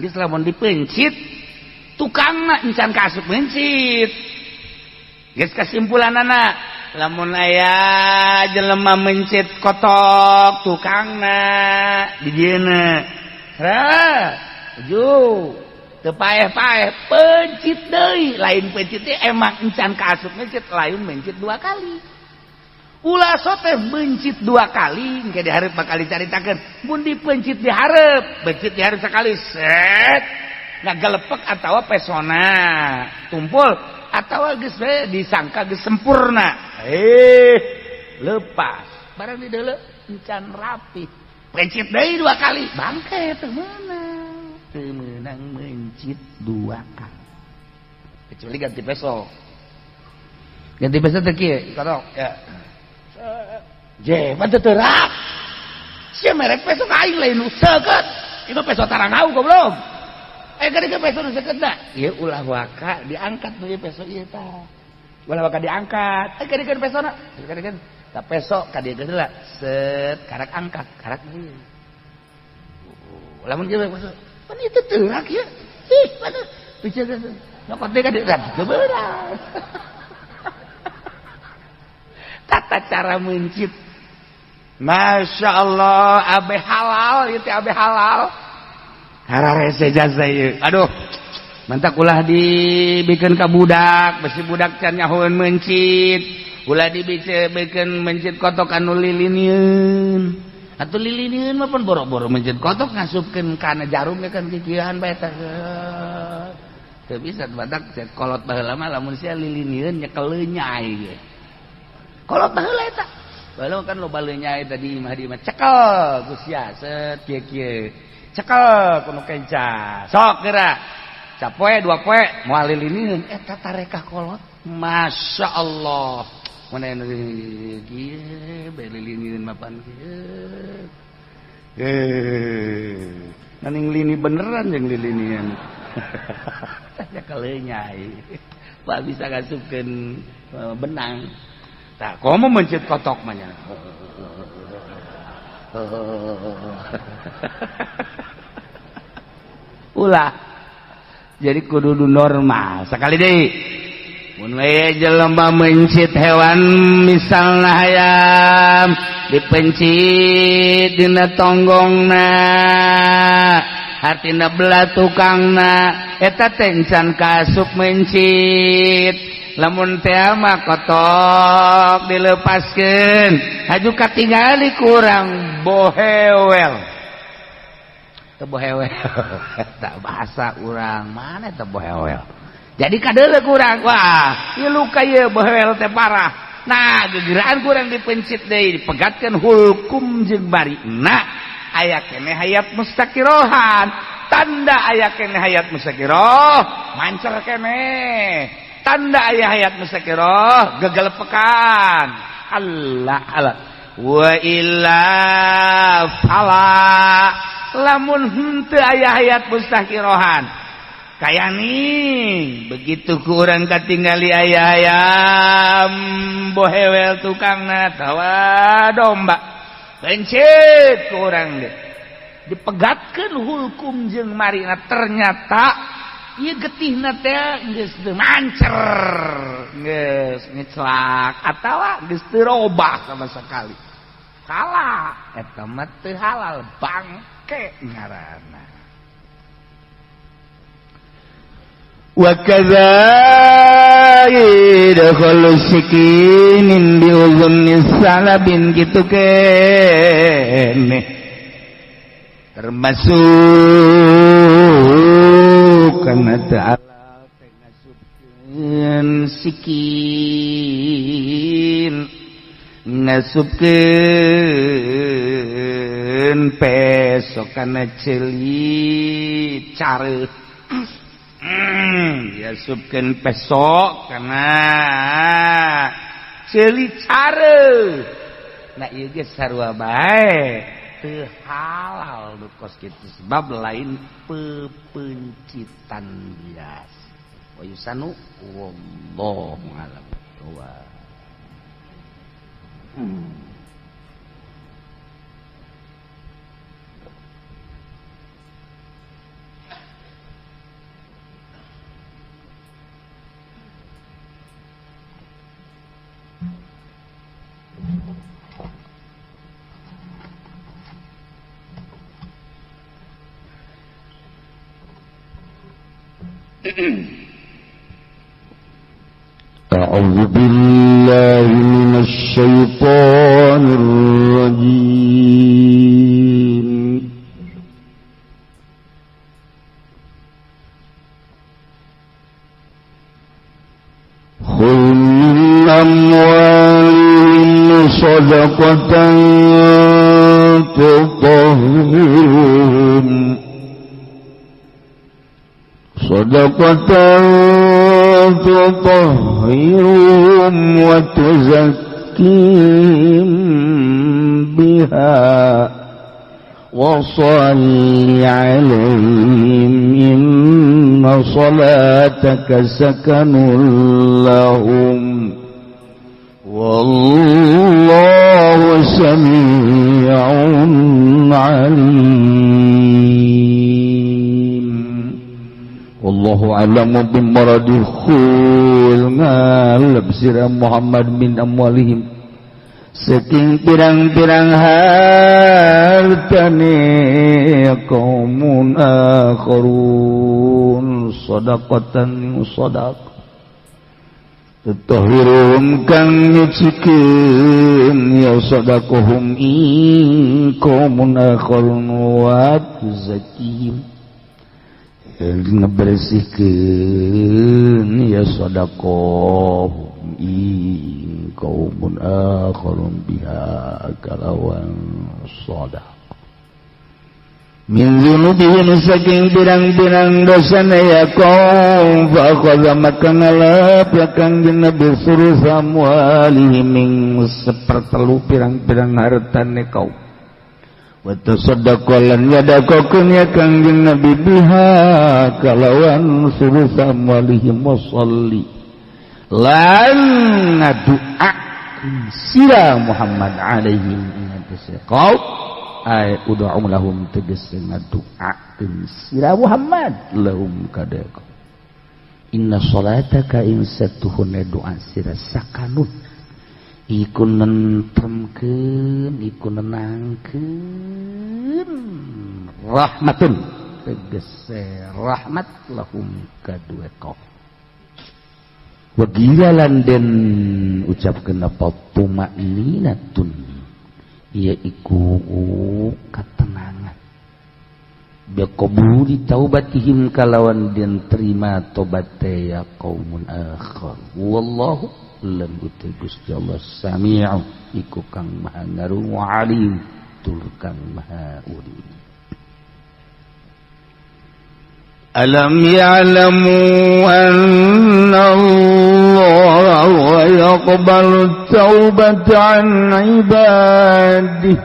geus lamun dipencit tukangna encan kaasup mencit geus kesimpulanana lamun aya jelema mencit kotok tukangna di dieuna ju teu paeh-paeh pencit deui lain pencit teh emang encan kaasup mencit lain mencit dua kali. Ulah sote mencit dua kali engke dihareup bakal dicaritakeun. Mun dipencit dihareup, bencit dihareup sekali set. Ngagelepek atawa pesona tumpul atawa geus we disangka geus sempurna. Lepas. Barang dideuleu encan rapi. Pencit deui dua kali, bangke teu meunang. Teu meunang mencit dua kali. Kecuali ganti peso. Ganti peso teh kieu, kotok ya. Je, mah teu terak. Sia merek peso ka aing lain nu seukeut. Itu peso tarangau goblok. Gede peso nu seukeut da. Ieu ulah waka diangkat nu ieu peso ieu tah. Ulah waka diangkat. Gede pesona. Gede. Tah peso ka dieu heula. Set karak angkat, karak ieu. Lamun kieu peso. Pan ieu teu terak ieu. Ih, mana? Bicara nyokot deui ka dieu teu beurang. Tata cara mencit. Masya Allah, abe halal, itu abe halal. Hararese jasa ieu. Aduh, mantak ulah dibikin ka budak, besi budak can nyahoeun mencit. Ulah dibikin mencit kotok anu lilinieun. Atuh lilinieun mah pun boro-boro mencit kotok ngasupkeun kana jarum kan kikieuan bae tah. Teu bisa badak kolot baheula mah lamun sia lilinieun nyekel leunyai ge. Kolot baheula eta. Baheula kan loba leunyai tadi mah di mah cekel ku sia set kieu-kieu. Cekel ku nu kenca. Sok geura. Sapoe dua poe moal lilinieun eta tarekah kolot. Masya Allah. Mana anu kieu bae lilinieun mapan kieu. Naning lini beneran jeung lilinian. Nyekel leunyai. Pak bisa ngasupkeun benang. Tak, kamu mencit kotok mah nya. Ulah. Jadi kudu normal. Sekali deui. Mun we jelema mencit hewan misalna hayam dipencit dina tonggongna, hartina belah tukangna, eta teh encan kaasup mencit. Lamun teh mah kotok dilepaskeun haju katingali kurang bohewel. Teu bohewel. Tak bahasa urang mana teu bohewel. Jadi kadeuleu kurang. Wah, ieu luka ieu bohewel teh parah. Nah, gegeraan kurang dipencit deui, dipegatkeun hulkum jeung barina. Aya keneh hayat mustaqirohan. Tanda aya keneh hayat mustaqiroh, mancer keneh. Tanda ayah hayat mustaqiroh gegelepekan. Allah Allah wa illa fala. Lamun henteu aya hayat mustaqirohan kaya nih begitu ku urang katingali aya ayam bohewel tukangna tawa domba pencit ku urang deh dipegatkeun hulkum jeung marina ternyata ieu getihna teh geus teu mancer, geus ngecelak atawa geus teu robah sama sekali. Salah, eta mah teu halal, bangke ngaranna. Wa kadza idkhulu sikinin bi uzunni salabin kitu kene termasuk karena ta'ala ngasupkeun sikin ngasupkeun peso kana ceuli care diasupkeun peso kana ceuli care. Nah ieu ge sarua bae teu halal nu kos kitu sebab lain pepencitan biasa. Wa yusanu wallahu a'lam. أعوذ بالله من الشيطان الشيطان الرجيم. خذ من أموالهم صدقة تطهرهم صدقة تطهرهم وتزكيهم بها وصل عليهم إن صلاتك سكن لهم والله سميع عليم. والله أعلم بمرض خul ngalep sira Muhammad min amwalihim saking pirang-pirang hartane qaumun akharun sadaqatan sadaq tutahhiruhum kang nyucikeun ya sadaqahum in qaumun akharun wa tuzakihim ngebersihkeun ya sadaqahum in qaumun akharun biha kalawan sadaq min dzunubihim saking pirang-pirang dosana ya kaum fa akhadha maka ngalap ya Kangjeng Nabi suruh amwalihim ing sepertelu pirang-pirang hartane kaum wa tasaddaqa lan yadakokeun ya Kangjeng Nabi biha kalawan suruh amwalihim wa shalli lan ngadu'a sira Muhammad alaihim ingatase kaum ay ud'u lahum tegese ngadu'akeun sira Muhammad lahum kadeka inna salataka ing satuhune doa sira sakanun iku nentremkeun iku nenangkeun rahmatun tegese rahmat lahum kadue kaum wa gila lan den ucapkeun apa tumakninatun ia iku katenangan biqabuli taubatihim kalawan den terima tobat ya qaumun akhar wallahu lan uti Gusti Allah sami'u iku kang maha ngarungu alim tur kang maha uling. Alam ya'lamu anna Allah yaqbalu at-taubata 'an 'ibadihi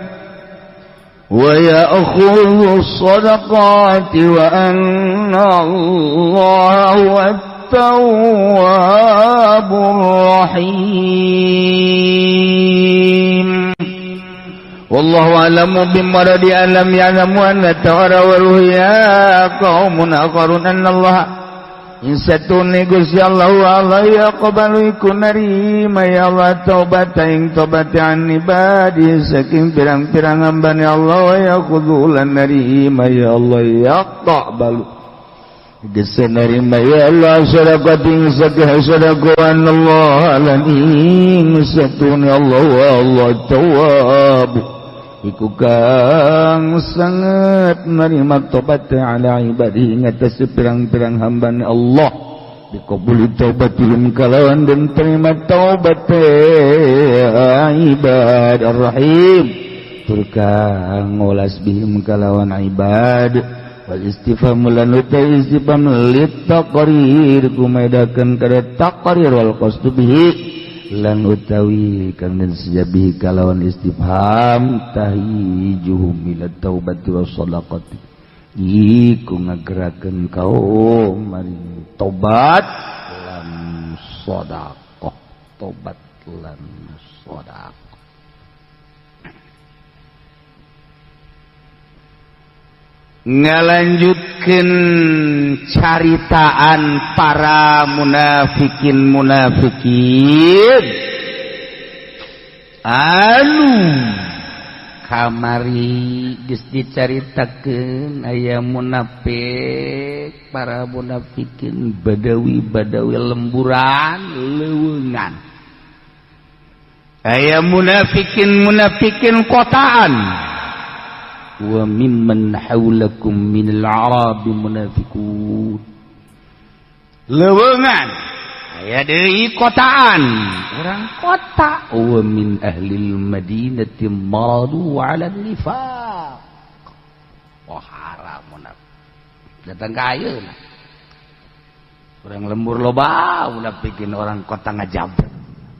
wa ya'khudhu as-sadaqati wa anna Allah huwa at-tawwabur rahim. Wallahu a'lamu bimaradi alam ya'lamu anna tawara wa ruhya qaumun akharun anna Allah insatune Gusti Allah Allah yaqbalu iku narima ya Allah taubat ing tobat an ibadi saking pirang-pirang hambane Allah wa yaqulu lan narima ya Allah yaqbalu geus narima ya Allah sadaqatin sakah sadaqan Allah lan ing satune Allah wa Allah tawwab iku kang sangat nerima tobat ala ibadi ngatas pirang-pirang hambane Allah dikabuli taubatihim kalawan den terima taubat ibad arrahim tur kang ngolas bihim kalawan ibad wal istifham lan utai istifham lit taqrir kumedakeun kada taqrir wal qasdu bihi lan utawi kang den sejabi kalawan istifham tahijuhum ila taubati was shadaqati iku ngagerakeun kaum maring tobat lan sedekah tobat lan sedekah. Ngalanjutkeun caritaan para munafikin munafikin anu kamari geus dicaritakeun aya munafik para munafikin badawi-badawi lemburan leuweungan Aya munafikin munafikin kotaan. Wa mimman haulakum minal a'rabi munafiqun. Leuweungan aya deui kotaan, urang kota. Wa min ahlil madinati maradu 'ala nifaq. Oh haram munafik. Datang ka ayeuna. Urang lembur loba munafikin, orang kota ngajabret.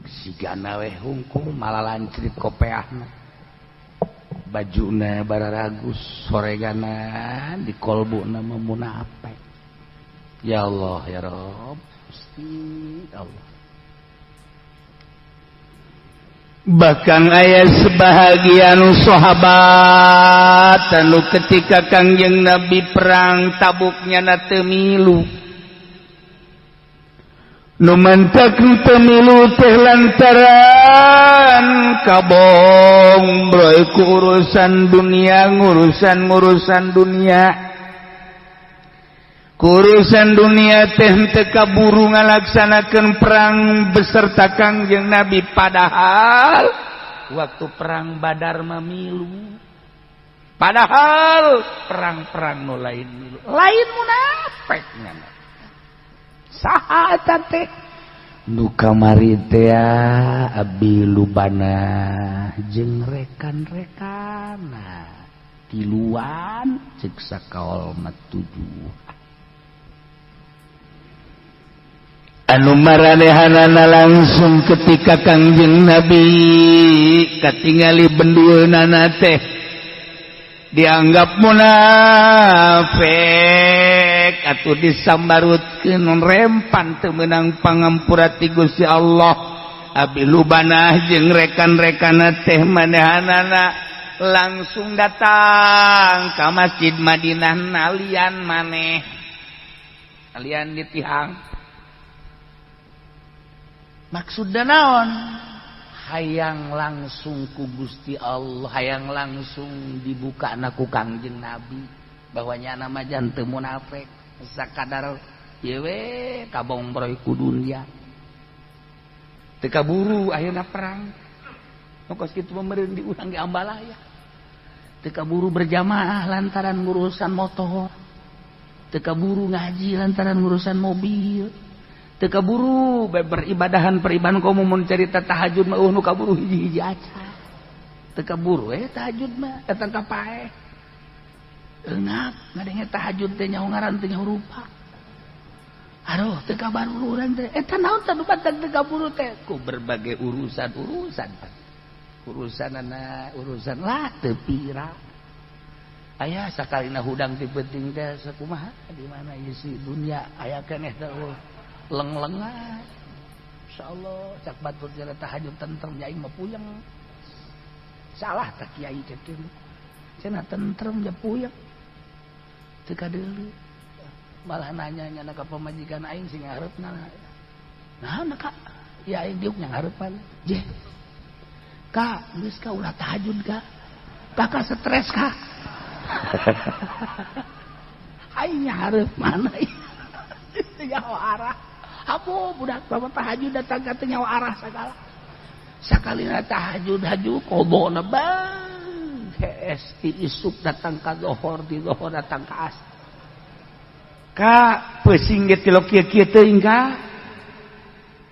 Sigana we hungkul malah lancrit kopeahna. Bajuna bararagus soregana di kolbuna mah munafik. Ya Allah ya Rabb, Gusti Allah. Bahkan aya sebahagian sahabat anu ketika Kangjeng Nabi perang Tabuknya na teu milu. Nu mantak teu milu teh lantaran kabong broy ku urusan dunia, ngurusan-ngurusan dunia. Urusan dunia teh teu kaburu ngalaksanakeun perang beserta Kangjeng Nabi, padahal waktu perang Badar mah milu. Padahal perang-perang nu lain milu. Lain munafik nya. Saha eta teh? Nu kamari teh Abi Lubana jeung rekan-rekanna tiluan ceuk sakaol mah tujuh. Anu maranehanana langsung ketika Kangjeng Nabi katingali bendueunana teh dianggap munafik atuh disambarutkeun rempan teu meunang pangampura ti Gusti Allah. Abi Lubanah jeung rekan-rekanna teh manehanana langsung datang ka Masjid Madinah nalian maneh, nalian di tihang. Maksudna naon? Hayang langsung ku Gusti Allah, hayang langsung dibuka na ku Kangjeng Nabi bahwa nyana mah janten munafik sakadar ieu we kabongbroy ku dunia. Teu kaburu ayeuna perang. Nu kos kitu mah meureun diurang ge ambalaya. Teu kaburu berjamaah lantaran ngurusan motor. Teu kaburu ngaji lantaran ngurusan mobil. Teu kaburu beribadahan peribadahan komo mun carita tahajud mah nu kaburu hiji-hiji aca. Teu kaburu tahajud mah datang ka paeh. Eungap ngadenge tahajud teh nyaho ngaran teh nyaho rupa. Aduh teu kaburu urang teh. Eta naon teh nu batang teu kaburu teh ku berbagai urusan-urusan. Urusanana urusan lah teu pira. Aya sakalina hudang ti peuting teh sakumaha di mana ieu si dunia aya keneh teh leng-lengan. Insyaallah cak batur jara tahajud tentrem aing mah puyeng. Salah tak kiai teh cenah tentrem ja puyeng. Teu kadeuleu. Malah nanya nya ka pamajikan aing sing ngareupna. Naon Kak? Ya aing diuk nya ngareuppan. Jeh. Kak, geus ka ulah tahajud Kak. Kakak stres Kak. Aing ngareup mana ieu? Nyaho arah. Abu budak bapak tahajud datang ka teu nyaho arah sagala. Sakalina tahajud haju qodona bang. Hees ti isuk datang ka zohor, ti zohor datang ka asar. Ka peusing ge tilok kieu-kieu teuing ka.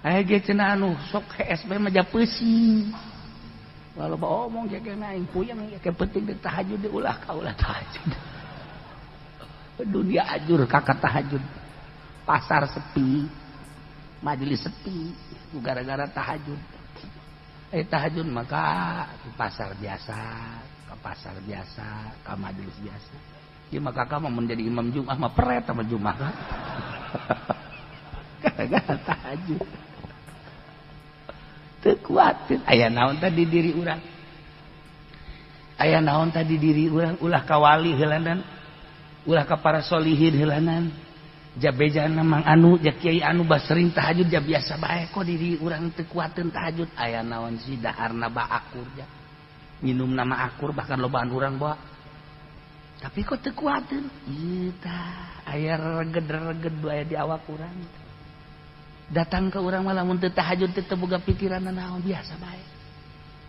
Aya ge cenah anu sok hees bae mah ja peusing. Walau omong ge kena aing puyeng ge penting di tahajud di ulah ka ulah tahajud. Dunia ajur ka tahajud. Pasar sepi, majelis sepi, gara-gara tahajud. Tahajud maka ke pasar biasa, ke pasar biasa, ke majelis biasa. Ya maka kamu menjadi imam Jumat mah peret sama Jumat kan? Gara-gara tahajud. Teu kuatin aya naon tadi diri urang. Aya naon tadi diri urang ulah ka wali heulanan, ulah ka para solihin heulanan. Jabejana mang anu ja kiai anu basering tahajud ja biasa bae kok diri urang teu kuateun tahajud. Aya naon sih daharna ba akur ja. Minum nama akur bahkan lobaan urang bawa. Tapi kok teu kuateun? Ieu tah aya reged-reged aya di awak urang. Datang ke urang mah lamun teu tahajud teu boga pikiran naon biasa bae.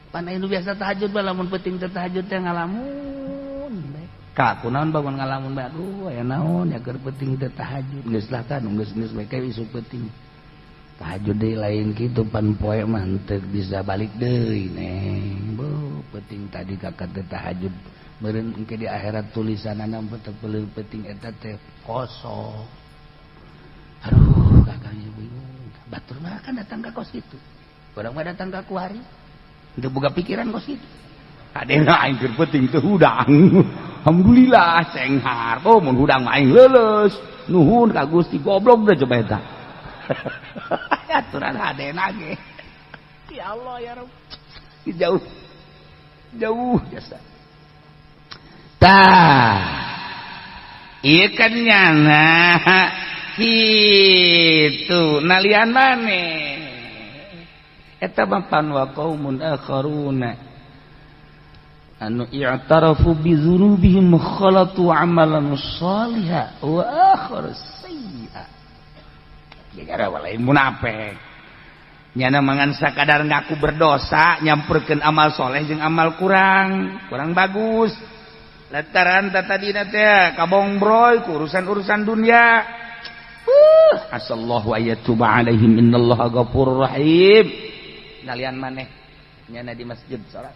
Pan anu biasa tahajud mah lamun peuting teh tahajud teh ngalamun bae. Ka kunaon bangun ngalamun bae, aduh aya naon ya keur peuting teh tahajud, geus lah kan geus geus bae isuk peuting. Tahajud deui lain kitu, pan poe mah henteu bisa balik deui, neng. Beuh, peuting tadi kakak teh tahajud meureun engke di akhirat tulisanana peuting eta teh kosong. Aduh, kakaknya bingung. Batur mah kan datang ka kos kitu. Urang mah datang ka kuari. Teu boga pikiran kos kitu. Adena aing keur peuting teu hudang. Alhamdulillah senghar. Oh, mun hudang mah aing leuleus. Nuhun ka Gusti, goblok deh coba eta. Aturan hadena ge. Ya Allah ya Rabb. Jauh. Jauh jasa. Tah. Ieu kan nyana kitu nalian maneh. Eta mah pan wa qaumun akharuna anu i'tarafu bi dzunubihim khalatu amalan shaliha wa akhar sayyi'a. Gara lain munafik. Nyana mangan sakadar ngaku berdosa nyampurkeun amal soleh jeung amal kurang, kurang bagus. Lantaran tadina teh kabongbroy ku urusan-urusan dunia. Asallahu ayatuba alaihim innallaha ghafurur rahim. Nalian maneh nyana di masjid salat.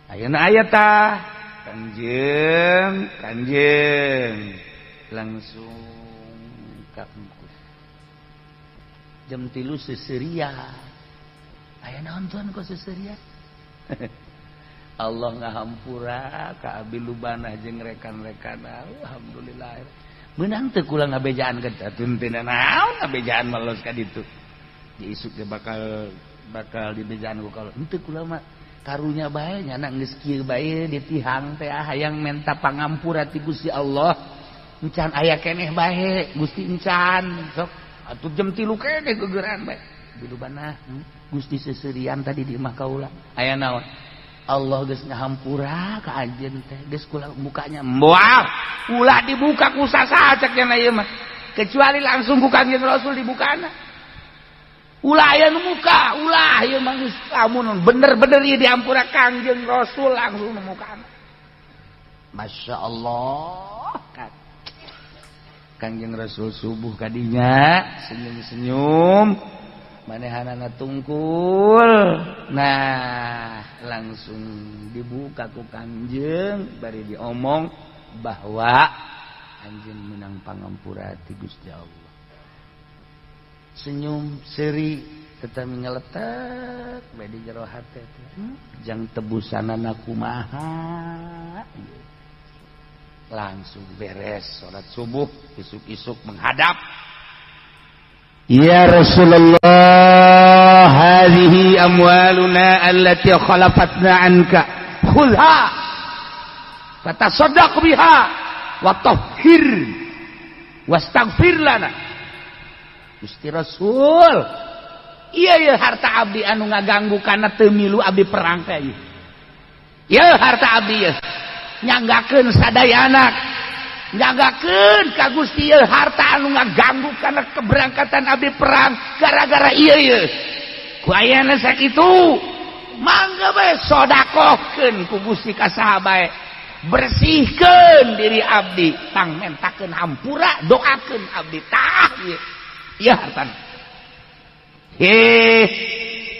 Ayeuna aya tah kanjeng, kanjeng langsung ka jam 3 seseria. Aya naon tuan kok seseria? Allah ngahampura ka abi lubanah jeung rekan-rekan. Alhamdulillah. Meunang teu kula ngabejaan ka teu naon ngabejaan malos ka ditu. Di isuk ge bakal bakal dibejaan ku kalau henteu kula mah karunya bae nyana geus kieu bae ditihang teh hayang menta pangampura ti Gusti Allah. Encan aya keneh bae Gusti encan sok atuh jam 3 keneh gegeran bae. Bilubana Gusti seserian tadi di imah kaula. Aya naon? Allah geus ngahampura ka anjeun teh geus kula mukanya moal ulah dibuka ku sasaha cek nya ieu mah kecuali langsung ku Kangjeng Rasul dibukana. Ulah aya nu muka, ulah ieu mah geus lamun bener-bener ieu dihampura Kangjeng Rasul langsung nu mukana. Masya Allah kan. Kangjeng Rasul subuh kadinya senyum-senyum manehanana tungkul. Nah langsung dibuka ku Kangjeng bari diomong bahwa anjeun menang pangampura ti Gusti Allah. Senyum seri tetapi ngeletek bae di jero hate teh. Jang tebusanana kumaha. Langsung beres salat subuh, isuk-isuk menghadap. Ya Rasulullah, hadhihi amwaluna allati khalafatna anka, khudha fatasaddaq biha wa tahhir wastaghfir lana. Gusti Rasul, iya iya harta abdi anu ngaganggu kana teu milu abdi perang teh ieu. Ieu harta abdi ieu nyanggakeun sadayana, nyanggakeun ka Gusti ieu harta anu ngaganggu kana keberangkatan abdi perang gara-gara ieu ieu. Ku ayana sakitu mangga bae sodakohkeun ku Gusti ka saha bae. Bersihkeun diri abdi, pangmentakeun hampura, doakeun abdi tah ieu. Ieu hartana. Heh,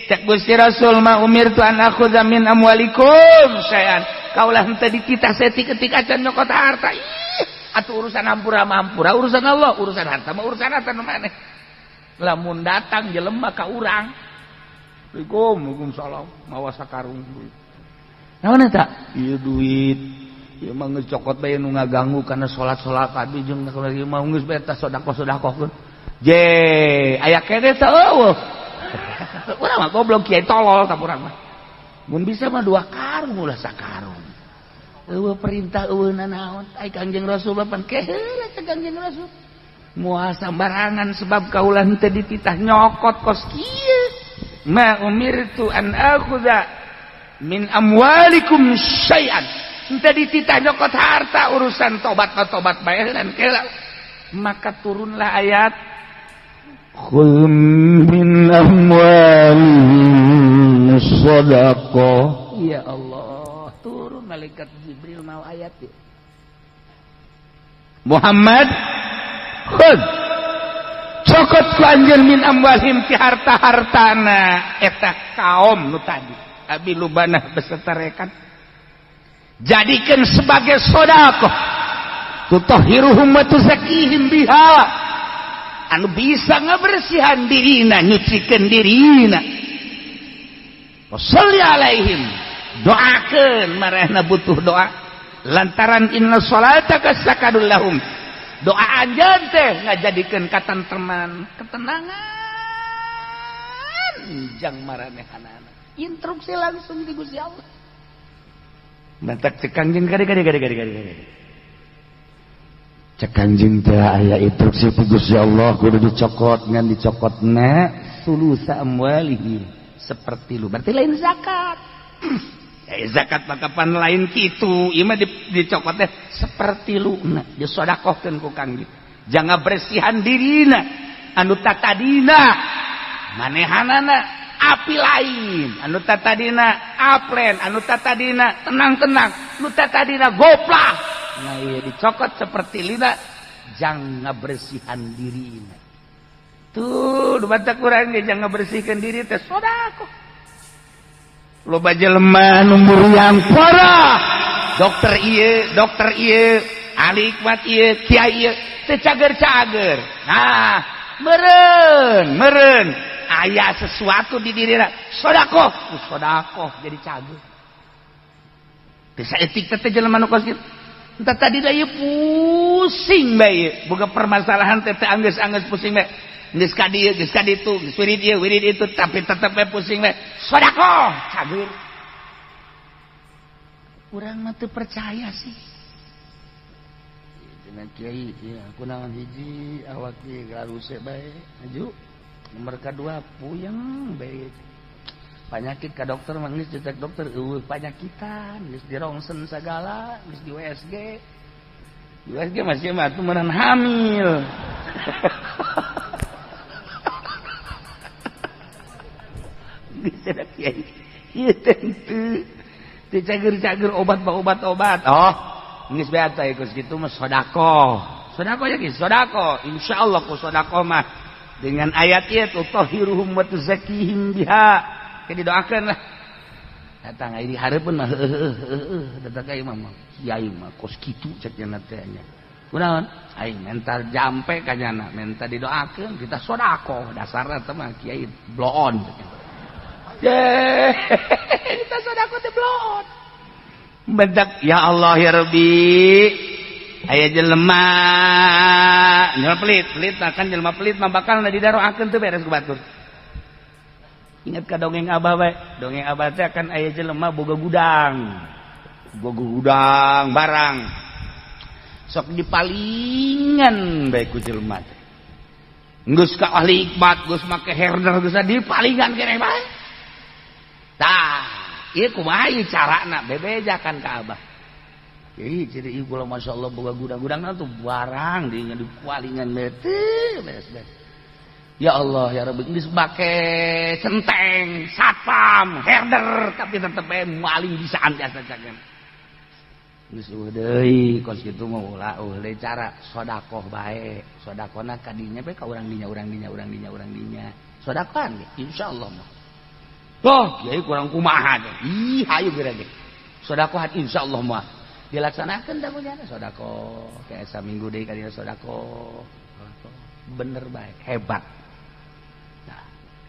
cek Gusti Rasul ma umirtu an akhudha min amwalikum syai'an. Kaulah henteu dititah setik-ketik acan nyokot harta. Ih, atuh urusan hampura mah hampura, urusan Allah, urusan harta mah urusan harta nu maneh. Lamun datang jelema ka urang. Assalamualaikum, waalaikumsalam, mawa sakarung duit. Naon eta? Ieu duit. Ieu mah geus cokot bae nu ngaganggu kana salat-salat abdi jeung ieu mah geus bae tah sedekah-sedekahkeun. Je, aya keneh teh eueuh. Urang mah goblok kiai tolol tah urang mah. Mun bisa mah 2 karung ulah sakarung. Eueuh perintah eueuh nanaon. Ai Kangjeng Rasul pan keheula teh Kangjeng Rasul. Moal sambarangan sebab kaula henteu dititah nyokot kos kieu. Ma umirtu an akhudha min amwalikum syai'an. Henteu dititah nyokot harta, urusan tobat mah tobat bae dan keheula. Maka turunlah ayat Khudh min amwalihim shadaqah. Ya Allah, turun malaikat Jibril mau ayat ya. Muhammad, khudh, cokot ku anjeun min amwalihim ti harta-hartana eta kaum nu tadi Abi Lubanah beserta rekan, jadikan sebagai sedekah tutahhiruhum wa tuzakkihim biha, anu bisa ngabersihan dirina, nyucikeun dirina. Sholli alaihim, doakeun marehna butuh doa lantaran inna salataka sakanul lahum. Doa anjeun teh ngajadikeun katentreman, ketenangan jang maranehanana. Instruksi langsung di Gusti Allah. Mantak cek kanjeng kade kade kade kade kade. Cek kanjeng teh aya instruksi ti Gusti Allah kudu dicokot, ngan dicokotna sulusa amwalihim seperti lu. Berarti lain zakat. Zakat mah kapan lain kitu, ieu mah dicokot teh seperti lu na disodakohkeun ku kangjeng. Jangan bersihan dirina anu tatadina manehanana api lain, anu tatadina aplen, anu tatadina tenang-tenang, anu tatadina goplah. Nah ieu dicokot seperti lina jangan bersihan dirina. Tuh batak urang ge jangan bersihkeun diri teh sodakoh. Loba jelema nu muriang parah, dokter ieu, ahli hikmat ieu, kiai ieu, teu cager-cager. Nah, meureun, meureun aya sesuatu di dirina, sodakoh, ku sodakoh jadi cager. Teu saeutik teh jelema nu kos kitu. Entah tadi da ieu pusing bae, boga permasalahan teh teu anggeus-anggeus pusing bae. Geus ka dieu, geus ka ditu, geus wirid ieu, wirid itu, tapi tetep bae pusing bae. Sodakoh, cager. Urang mah teu percaya sih. Cenah kiai, ieu kunaon hiji awak ieu garuse bae. Maju. Nomor kadua puyeng bae. Panyakit ka dokter mah geus dicek dokter eueuh panyakitan, geus dirongsen sagala, geus di USG. Di USG masih mah atuh meureun hamil. Ieu teh henteu teu cager-cager obat mah obat-obat. Oh, geus bae atuh geus kitu mah sedekah. Sedekah ya geus sedekah. Insyaallah ku sedekah mah dengan ayat ieu tutahhiruhum wa tuzakkihim biha. Ke didoakeun lah. Datang aya di hareupeun mah heueuh datang ka imam mah. Kiai mah kos kitu cek nya teh nya. Kunaon? Aing menta jampe ka nyana, menta didoakeun kita sedekah. Dasarna teh mah kiai bloon. Kita sedekah teh bloon. Bentak ya Allah ya Rabbi. Aya jelema jelema pelit, pelit kan jelema pelit mah bakal didaroakeun teu beres ku batur. Ingat ka dongeng abah bae. Dongeng abah teh kan aya jelema boga gudang. Boga gudang barang. Sok dipalingan bae ku jelema teh. Geus ka ahli hikmat, geus make herder geus dipalingan keneh bae. Tah, ieu kumaha ieu carana bebejakan ka abah. Jadi ciri ieu kula masyaallah boga gudang-gudangna tuh barang di dipalingan bae teu beres-beres. Ya Allah ya Rabbi, geus make centeng, satpam, herder tapi tetep bae maling bisaan biasa cagen. Geus eueuh deui kos kitu mah ulah eueuh deui cara sedekah bae. Sedekahna ka dinya bae ka urang dinya, urang dinya, urang dinya, urang dinya. Sedekahan ge insyaallah mah. Toh kiai kurang kumaha teh. Ih hayu geura ge. Sedekahan insyaallah mah dilaksanakeun da kunyana sedekah. Kayak saminggu deui ka dinya sedekah. Bener bae, hebat. Nah,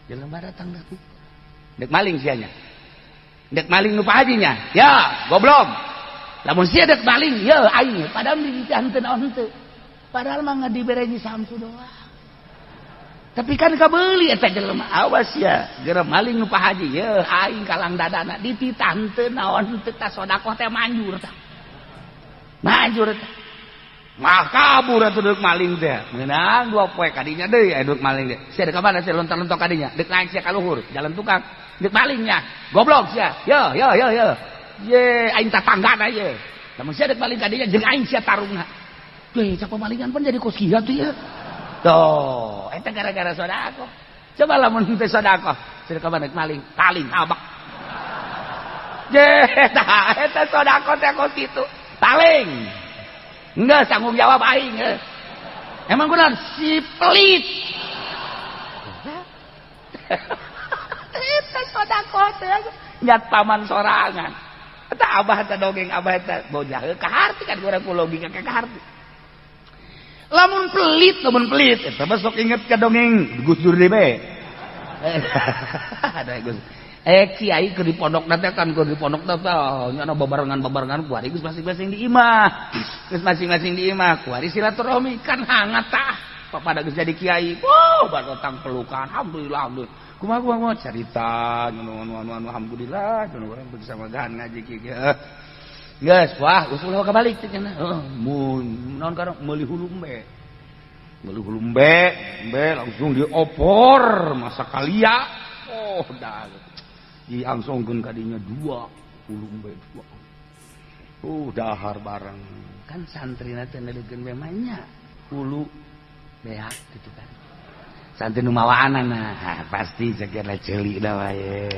jelema datang dah tuh. Dek maling sianya. Dek maling nu Pak Hajinya. Ya, goblok. Lamun sia dek maling, ya aing padahal dititah henteu naon henteu. Padahal mah dibere Nyi Samsu doang. Tapi kan kabeuli eta jelema, awas ya, geura maling nu Pak Haji, ya aing kalang dadana dititah henteu naon henteu tah sedekah teh manjur tah. Manjur tah. Mah kabur atuh deuk maling teh. Meunang dua poe kadinya deui aya deuk maling teh. Sia deuk ka mana sia lontar-lontok kadinya? Deuk naik sia ka luhur, jalan tukang. Deuk malingnya. Goblok sia. Yo yo yo yo. Ye aing tatanggana ye. Lamun sia deuk maling kadinya jeung aing sia tarungna. Weh, cak pemalingan pun jadi kos kieu atuh ya. Tuh, Eta gara-gara sedekah. Coba lamun teu sedekah, sedekah banek maling, taling abak. Je, eta sedekah teh kos kitu. Taling. Enggak tanggung jawab aing. Emang kunaon si pelit. Eta sedekah teh nyat paman sorangan. Eta abah teh dongeng abah eta bojah kaharti kan urang ku logika ka kaharti. Lamun pelit eta mah sok inget ka dongeng Gus Dur deui bae. Ada Gus. Kiai keur di pondok teh kan keur di pondok teh nya babarengan-babarengan kuari geus masing-masing di imah. Geus masing-masing di imah kuari silaturahmi kan hangat tah. Pada geus jadi kiai. Wow, batang pelukan. Alhamdulillah, alhamdulillah. Kumaha kumaha carita anu anu anu alhamdulillah anu urang bersama gahan ngaji kieu. Geus, wah, geus ulah kabalik teh cenah. Heeh, mun naon karena meuli hulu embe. Meuli hulu embe, embe langsung diopor masa kalia. Oh, dah. Diangsongkeun ka dinya dua, hulu embe dua. Dahar bareng. Kan santrina teh neuleukkeun we mah nya hulu beak gitu kan. Santri nu mawaanana, pasti ceuk ceuli da wae.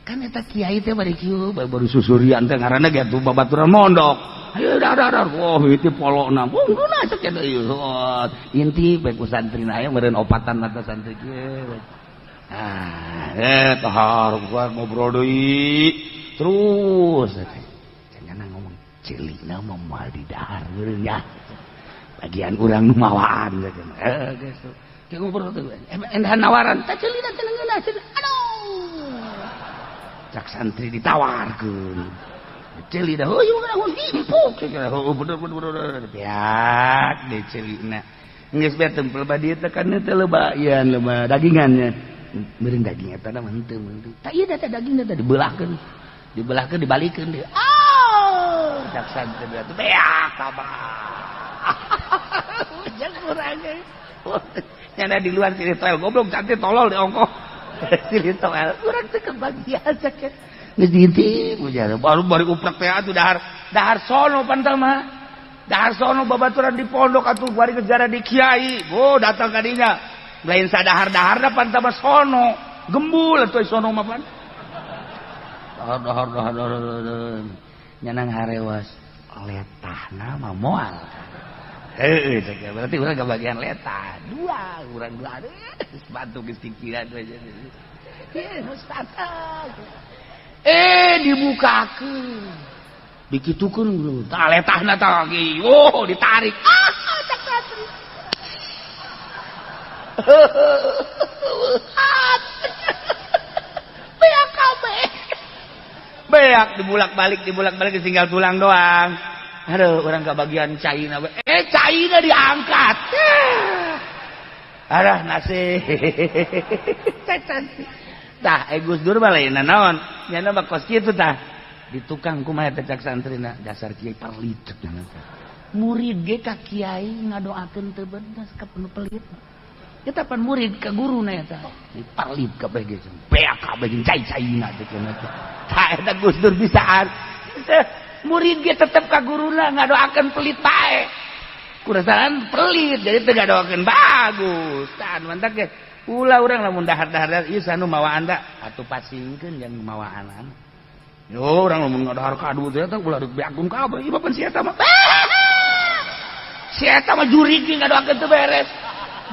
Kan eta kiai teh bari kieu baru susurian teh ngaranna ge atuh babaturan mondok. Ayo dar dar wah itu polokna. Ungguna cek eta ieu. Inti bae ku santrina aya meureun opatan mata santri kieu. Ah, tahar gua ngobrol deui. Terus cenah ngomong ceulina mah moal didahar meureun ya. Bagian urang nu mawaan cenah. Geus tuh. Ki ngobrol teh endahan nawaran teh ceulina teh ngeunah cenah. Aduh. Cak santri ditawarkeun. Ceuli dah, heuh ieu himpuk cenah. Heuh bener bener beak de ceulina. Geus bae tempel ba dieu teh kan teh loba ieu loba dagingannya. Meureun daging eta mah henteu henteu. Tah ieu teh dagingna teh dibelahkeun. Dibelahkeun dibalikeun deui. Oh, cak santri teh beak kabah. Ujang urang ge. Nyana di luar silih toel goblok cantik tolol di ongkoh. Silih toel urang teh kebagian cek. Geus diintip ujar baru bari uprek teh atuh dahar dahar sono pantal mah. Dahar sono babaturan di pondok atuh bari geus di kiai. Oh datang ka dinya. Lain sadahar-daharna pantal mah sono. Gembul atuh sono mah pan. Dahar dahar dahar dahar. Nyanang harewas letahna mah moal. Heuh cek berarti urang kebagian letah. Dua urang dua sepatu geus pikiran we. Heuh sepatu. Dibukakeun. Dikitukeun tah letahna tah lagi. Oh, ditarik. Ah, cak santri. Beak kabeh. Beak dibulak-balik tinggal tulang doang. Aduh, urang kebagian caina. Caina diangkat. Arah nasib. Tah, Gus Dur mah lain naon? Nyana mah kos kitu tah. Di tukang kumaha teh cak santrina dasar kiai pelit cenah. Murid ge ka kiai ngadoakeun teu bener ka penuh pelit. Eta pan murid ka guruna eta. Di pelit kabeh ge. Beak kabeh jeung cai-caina teh cenah. Tah eta Gus Dur bisaan. Murid ge tetep ka guruna ngadoakeun pelit bae. Kurasaan pelit jadi teu ngadoakeun bagus. Tah mantak ge. Ulah urang lamun dahar-dahar ieu sanu mawaan da atuh pasingkeun jeung mawaanan. Yo urang lamun ngadahar kadu teh eta ulah dibeakun kabeh ieu mah pan si eta mah. Si eta mah jurig ngadoakeun teu beres.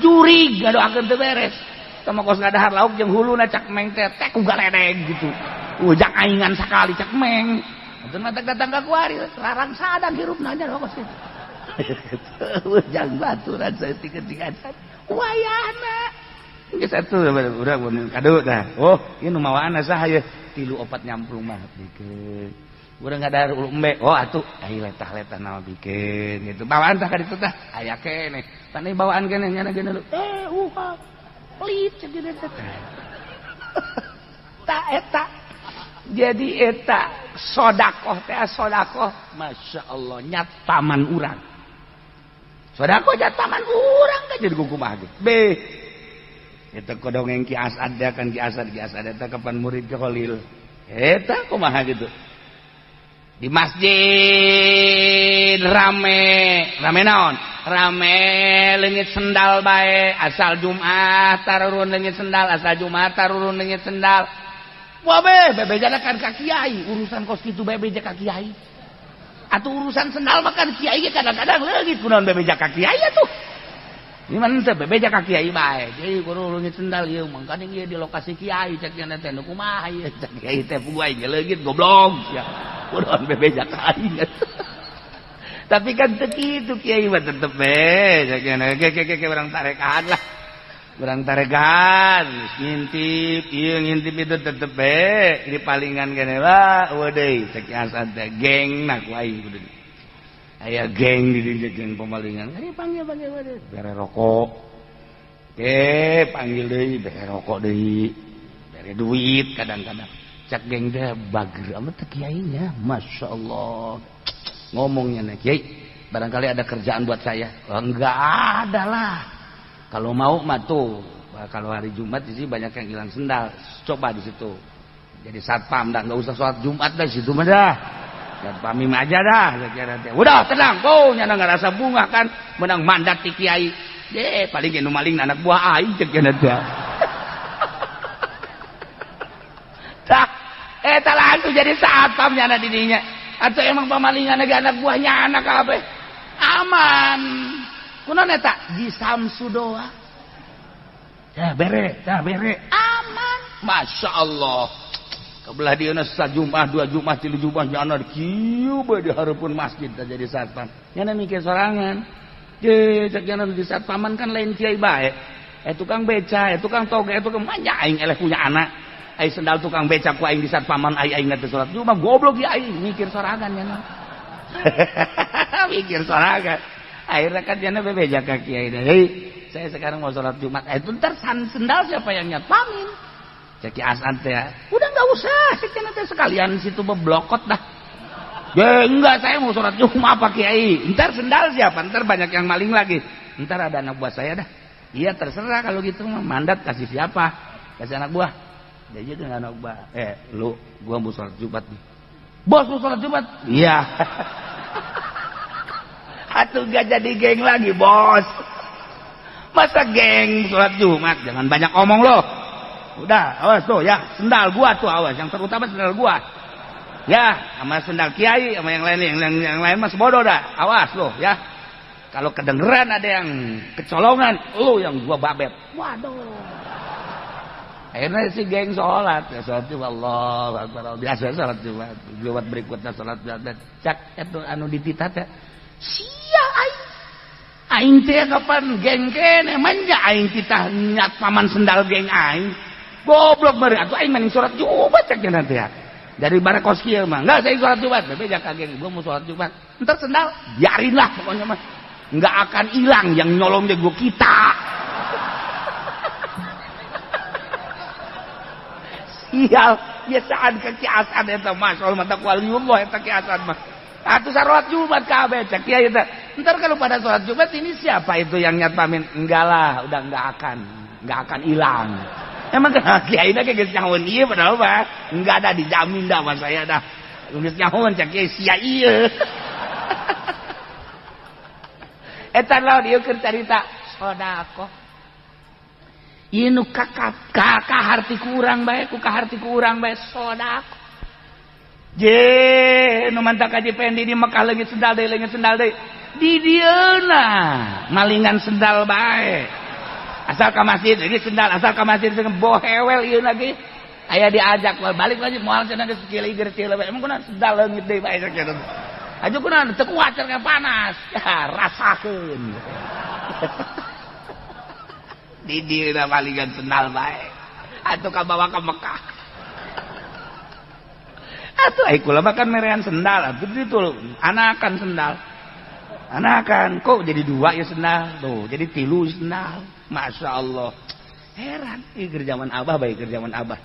Jurig ngadoakeun teu beres. Tah kos ngadahar lauk jeung huluna cak meng teh teh ku galedeg gitu. Ujang aingan sakali cak meng. Atuh mah datang ka kuari larang sadang hirupna nya kos kitu. Ujang baturan saeutik-eutik wayahna. Geus atuh urang mun kadu tah. Oh, ieu nu mawaanna saha ye? 3 4 nyamplung mah bikeun. Urang ngadahar ulu embe. Oh atuh ai letah-letah naon bikeun gitu. Bawaan tah ka ditu tah. Aya keneh. Pan bawaan keneh nyana geuna pelit cek teh. Tah eta. Jadi eta sodakoh teh sodakoh Masya Allah nyat paman urang. Sodakoh nyat paman urang kan jadi kumaha ge. Beh. Eta kodongeng Ki Asad kan Ki Asad eta kapan murid ke Khalil. Eta kumaha gitu. Di masjid rame, rame naon? Rame leungit sendal bae asal Jumat tarurun leungit sendal, asal Jumat tarurun leungit sendal. Wah be bebejana kan ka kiai, urusan kos kitu bebeja ka kiai. Atuh urusan sendal mah kan kiai ge kadang-kadang leungit kunaon bebeja ka kiai atuh. Gimana teh bebeja ka kiai bae. Jadi kudu leungit sendal ieu mangkaning ieu di lokasi kiai cek nya teh nu kumaha ieu cek kiai teh puguh aing leungit goblok sia. Kunaon bebeja ka aing. Tapi kan teu kitu kiai mah tetep be cek nya ke urang tarekan lah. Urang tarekan ngintip ieu ngintip itu tetep be di palingan kene lah eueuh deui cek Hasan teh geng na ku aing kudu. Aya geng di dieu geng pemalingan. Ari panggil-panggil deui bere rokok. Ke panggil deui bere rokok deui. Bere duit kadang-kadang. Cek geng teh bager amat teh kiainya, masyaallah. Ngomongnya nih, kiai, barangkali ada kerjaan buat saya. Oh, enggak ada lah. Kalau mau mah tuh, kalau hari Jumat di sini banyak yang hilang sendal. Coba di situ. Jadi satpam dah, enggak usah sholat Jumat dah situ mah dah. Satpam aja dah. Udah tenang, kau nyana nggak rasa bunga kan, menang mandat ti kiai. Ye, paling nu maling anak buah aing cek nya teh. Tah, eta langsung jadi satpam nyana di dinya. Atau emang pamalingan lagi anak buahnya anak kabeh. Aman. Kunaon eta? Di Samsu doa. Tah bere, aman. Masya Allah. Kebelah dieuna sajumat, dua Jumat, tilu Jumat nyana kieu bae di hareupeun masjid tah jadi satpam. Nyana mikir sorangan. Ye, cek nyana di satpaman kan lain kiai bae. Tukang beca, tukang toge, tukang manja aing eleh punya anak. Ai sendal tukang becak ku aing di satpaman ai aing teh salat Jumat goblok ya aing mikir sorangan nyana. Mikir sorangan. Akhirnya kan nyana bebeja ka kiai. Hei, saya sekarang mau salat Jumat. Itu ntar sendal siapa yang nyatpamin? Cek Ki Asan teh. Udah enggak usah, cek nyana teh sekalian situ beblokot dah. Ya enggak, saya mau salat Jumat apa kiai. Ntar sendal siapa? Ntar banyak yang maling lagi. Ntar ada anak buah saya dah. Iya terserah kalau gitu mah mandat kasih siapa? Kasih anak buah. Dia juga anak buah. Lu, gua mau sholat Jumat nih. Bos mau sholat Jumat? Iya. Atuh gak jadi geng lagi, bos. Masa geng sholat Jumat? Jangan banyak omong lo. Udah, awas tuh ya, sendal gua tuh awas. Yang terutama sendal gua. Ya, sama sendal kiai, sama yang lain, yang lain mas bodoh dah. Awas lo ya. Kalau kedengeran ada yang kecolongan, lu yang gua babet. Waduh. Akhirnya si geng sholat, ya sholat Jumat, Allah akbar, biasa sholat Jumat, Jumat berikutnya sholat Jumat, cak itu anu ditita teh, sia aing, aing teh kapan geng kene manja aing titah nyat paman sendal geng aing, goblok bari, atuh aing maning sholat Jumat cak nanti ya, dari barakos kieu mah, enggak saya sholat Jumat, bebe jak geng, gua mau sholat Jumat, entar sendal, biarinlah pokoknya mah, enggak akan hilang yang nyolong deh gua kita. Sial, biasaan ke Ki Hasan eta mah, soal mata waliullah eta Ki Hasan mah. Atuh salat Jumat kabeh cek kiai eta. Entar kalau pada salat Jumat ini siapa itu yang nyatpamin? Enggak lah, udah enggak akan hilang. Emang kiai na geus nyahoeun ieu padahal mah enggak ada dijamin dah sama saya dah. Geus nyahoeun cek kiai sia ieu. Eta lawan ieu keur carita sedekah. Ieu nu kaharti ku urang bae, ku kaharti ku urang bae sedekah. Je nu mantak Haji Pendi di Mekah leungit sendal deui, leungit sendal deui. Di dieuna malingan sendal bae. Asal ka masjid leungit sendal, asal ka masjid bohewel ieu lagi. Aya diajak balik lagi moal cenah geus kieu gertil bae. Emang kunaon sendal leungit deui bae kitu. Aju kunaon teu kuat cenah panas. Ya rasakeun. Di dieuna malingan sendal bae. Atuh kabawa ka Mekah. Atuh ai kula mah kan merean sendal, atuh ditu anakan sendal. Anakan kok jadi dua ya sendal, tuh jadi tilu sendal. Masya Allah. Heran, ieu keur zaman abah bae keur zaman abah.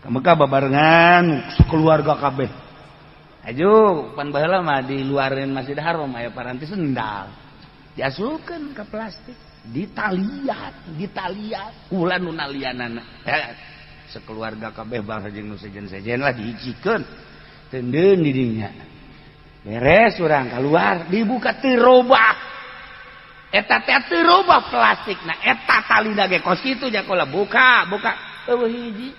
Ka Mekah babarengan sekeluarga kabeh. Aju pan baheula mah di luareun Masjid Haram aya paranti sendal. Diasupkeun ka plastik. Ditalian, kula nu nalianana. Sekeluarga kabeh bangsa jeung nu sejen-sejen lah dihijikeun. Tendeun di dinya. Beres urang keluar, dibuka teu robah. Eta teh teu robah plastikna, eta talina ge kos kitu jakola buka, buka. Eueuh hiji.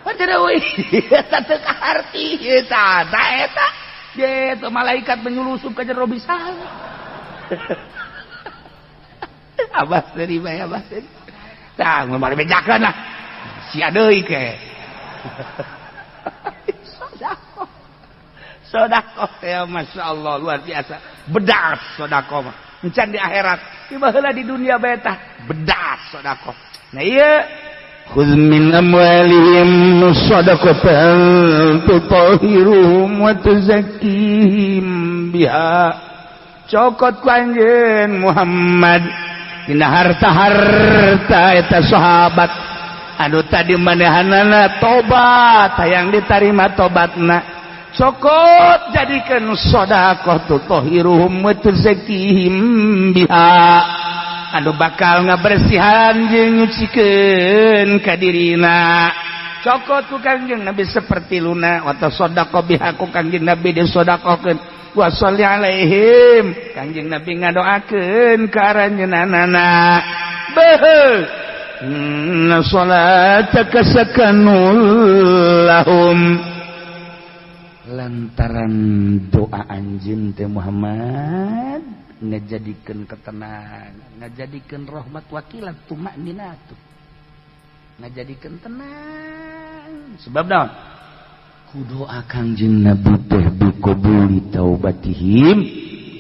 Padahal eueuh eta teu kaharti eta ta eta. Ye malaikat menyulusup ka jero bisa. Abah seuri bae abah seuri. Tah mun bari bejakeun lah. Sia deui ke. Sedekah. Sedekah ya masyaallah luar biasa. Bedas sedekah mah. Encan di akhirat, tiba heula di dunia bae tah bedas sedekah. Nah ieu khudz min amwalihim shadaqatan tutahhiruhum wa tuzakkihim biha. Cokot ku anjeun Muhammad dina harta-harta eta sahabat anu tadi manehanana tobat hayang ditarima tobatna, cokot jadikeun sedekah tutahhiruhum wa tuzakkihim biha, anu bakal ngabersihan jeung nyucikeun ka dirina. Cokot ku Kangjeng Nabi seperti luna wa tasaddaqo biha, ku Kangjeng Nabi disedekahkeun, wa sholli alaihim, Kangjeng Nabi ngadoakeun ka aranjeunana. Beuh inna salataka sakanul lahum, lantaran doa anjeun teh Muhammad ngajadikeun ketenangan, ngajadikeun rahmat wakilat tumakninatu, ngajadikeun tenang. Sebab naon? Ku doa Kangjeng Nabi teh biqabuli taubatihim,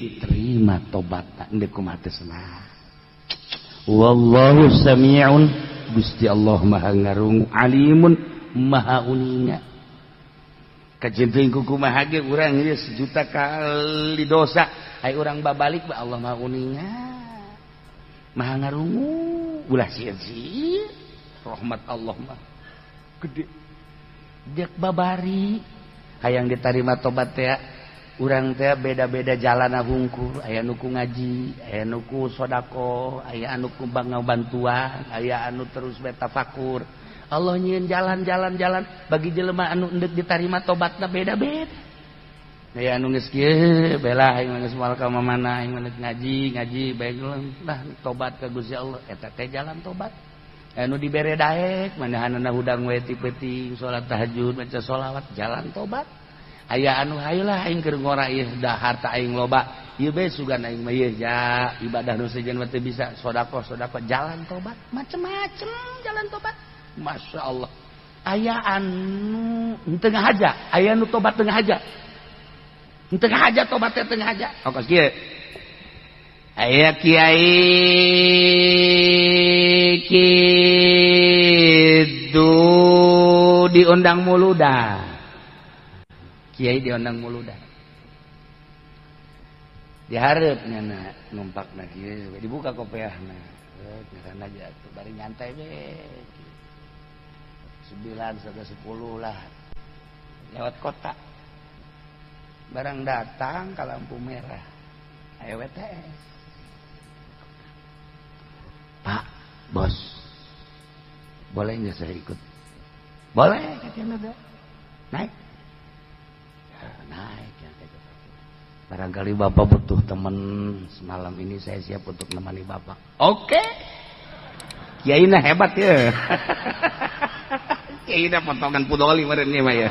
diterima tobatna endek kumaha teh senang. Wallahu samiun, Gusti Allah Maha ngarungu, alimun Maha uninga. Kajenting kumaha ge urang ieu sejuta kali dosa, ai urang babalik ba Allah Maha uninga, Maha ngarungu. Ulah sieun-sieun, rahmat Allah mah gede. Dek babari hayang ditarima tobat teh urang teh beda-beda jalana hungkur, aya nu ku ngaji, aya nu ku sedekah, aya anu ku bantuan, aya anu terus betafakur. Allah nyieun jalan-jalan-jalan bagi jelema anu endek ditarima tobatna beda-beda. Aya anu geus kieu bela aing geus moal ka mamana, aing mah ngaji, ngaji bae lah tobat ka Gusti Allah, eta teh jalan tobat. Anu dibere daek manahanana hudang we ti peuting salat tahajud maca sholawat jalan tobat. Aya anu hayeulah aing keur ngora ieu da harta aing loba, ieu bae sugan aing mah ieu ja ibadah nu sejen mah teu bisa, sedekah sedekah jalan tobat, macem-macem jalan tobat. Masya Allah. Aya anu tengah aja, aya anu tobat tengah aja, tengah aja tobatnya tengah aja. Kos kieu aya kiai kitu diundang muludan, kiai diundang muludan, dihareup nyana numpakna kieu dibuka kopeahna, ngaran aja tuh bari nyantai we. 9 sampai 10 lah lewat kota, barang datang ke lampu merah, ayo WTS. Pak bos, boleh nggak saya ikut? Boleh katanya, naik. Ya, naik ya. Barangkali bapak butuh teman semalam ini, saya siap untuk nemani bapak. Oke, kiai nah hebat ya. Kiai nah potongan pudoli merenya mah ya.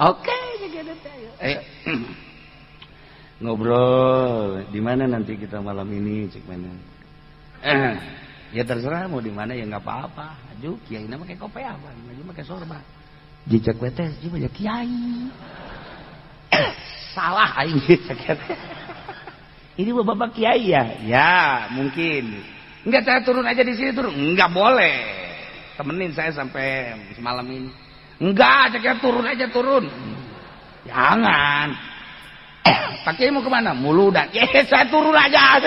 Oke, ayo ngobrol. Di mana nanti kita malam ini, cek mana? Ya terserah mau di mana ya nggak apa-apa. Aju kiai nama pakai kopi apa? Maju pakai sorban. Jejak WTS juga ya kiai. Salah aing cek. Ini bapak kiai ya? Ya mungkin. Enggak, saya turun aja di sini turun. Enggak boleh. Temenin saya sampai semalam ini. Enggak, cek turun aja turun. Jangan. Pak Kiai mau kemana? Muludan. Ya, saya turun aja.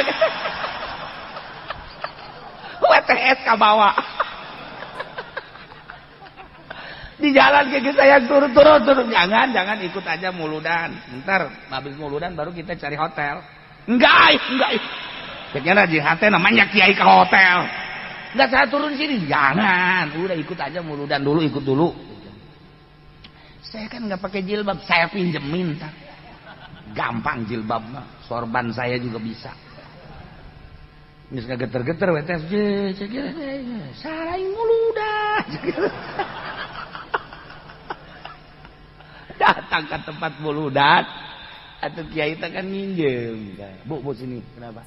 WTS ke bawah. Di jalan kayak saya turun. Jangan, ikut aja muludan. Ntar habis muludan baru kita cari hotel. Enggak. Kayaknya jihate namanya kiai ke hotel. Enggak, saya turun sini. Jangan, udah ikut aja muludan dulu, ikut dulu. Saya kan nggak pakai jilbab, saya pinjemin ntar. Gampang jilbab mah, sorban saya juga bisa. Geus ngageter-geter WTS sarai muludah. Datang ke tempat muludat atuh kiai teh kan nginjem. Bu, bu sini, kenapa?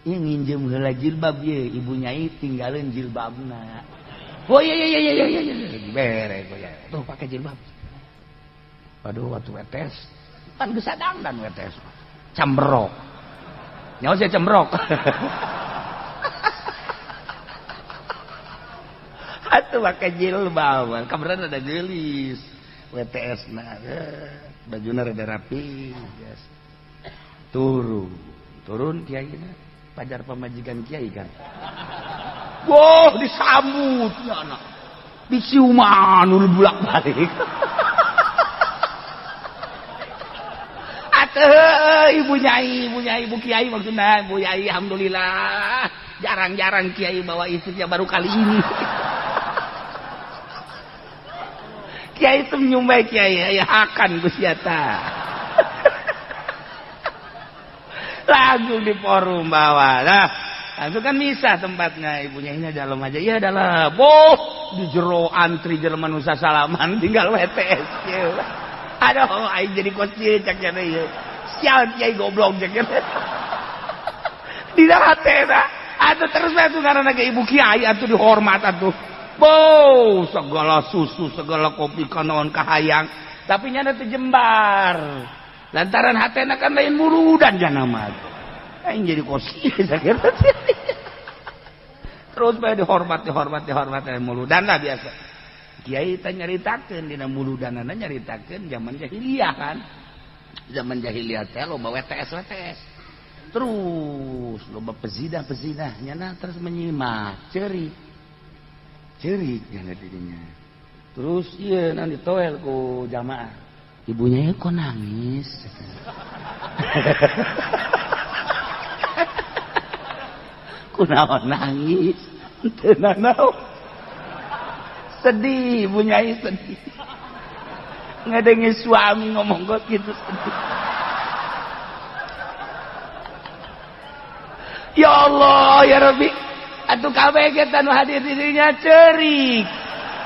Ieu nginjem heula jilbab ye, ibu nyai tinggalin jilbabna. Oh iya iya iya iya iya, dibere ya. Tuh pakai jilbab. Waduh waktu WTS kan geus sadangdan WTS. Camberok. Nyawa saya cembrok. Atuh pakai jilbab. Kabaran ada gelis. WTS nah, bajuna rada rapi, yes. Turun. Turun kiai na. Pajar pamajikan kiai kan. Wah, disambut ya anak. Diciuman ul bolak-balik. Atuh ibu nyai, ibu kiai maksudna, ibu nyai alhamdulillah. Jarang-jarang kiai bawa istrinya baru kali ini. Kiai senyum bae kiai, ya akan Gusti eta. Langsung di forum bawa. Nah, langsung kan misah tempatnya, ibunya ini dalam aja. Iya dalam. Boh, di jero antri jelema nu sasalaman tinggal WTS. Aduh, aing jadi kos ieu cak nya ieu. Sial kiai goblok cak nya. Dina hatena. Atuh terus bae atuh ngaranna ge ibu kiai atuh dihormat atuh. Boh, segala susu, segala kopi kanaon kahayang, tapi nyana teu jembar. Lantaran hatena kan lain muludan jana mah. Aing jadi kos ieu cak nya. Terus bae dihormat, dihormat, dihormat muludan lah biasa. Kiai teh nyaritakeun dina muludanana nyaritakeun zaman jahiliyah kan. Zaman jahiliyah teh loba WTS WTS. Terus loba pezidah-pezidah nyana terus menyimak, ceurik. Ceurik nyana dirinya. Terus ieu nan ditoel ku jamaah. Ibunya kok nangis. Kunaon nangis? Teu nanaon. Sedih, ibu nyai sedih. Ngedengi suami ngomong kok gitu sedih. Ya Allah, ya Rabbi. Atuh kabeh ge tanu hadir dirinya ceurik.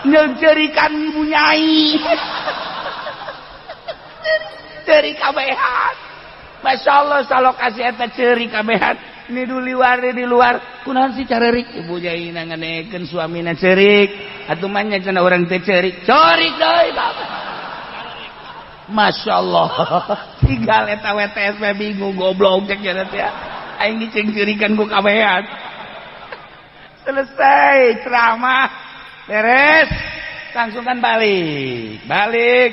Nyeungceurikan ibu nyai. Ceurik kabehan. Masya Allah salokasi eta ceurik kabehan. Ni luar di luar kunaon sih carerik ibu nyai nanganekeun suamina ceurik. Atuh mah nya cenah urang teh ceurik. Ceurik deui bapak. Masya Allah. Tinggal eta WTS we bingung goblok cek nya teh. Aing dicengcirikan ku kabehan. Selesai ceramah beres langsung kan balik. Balik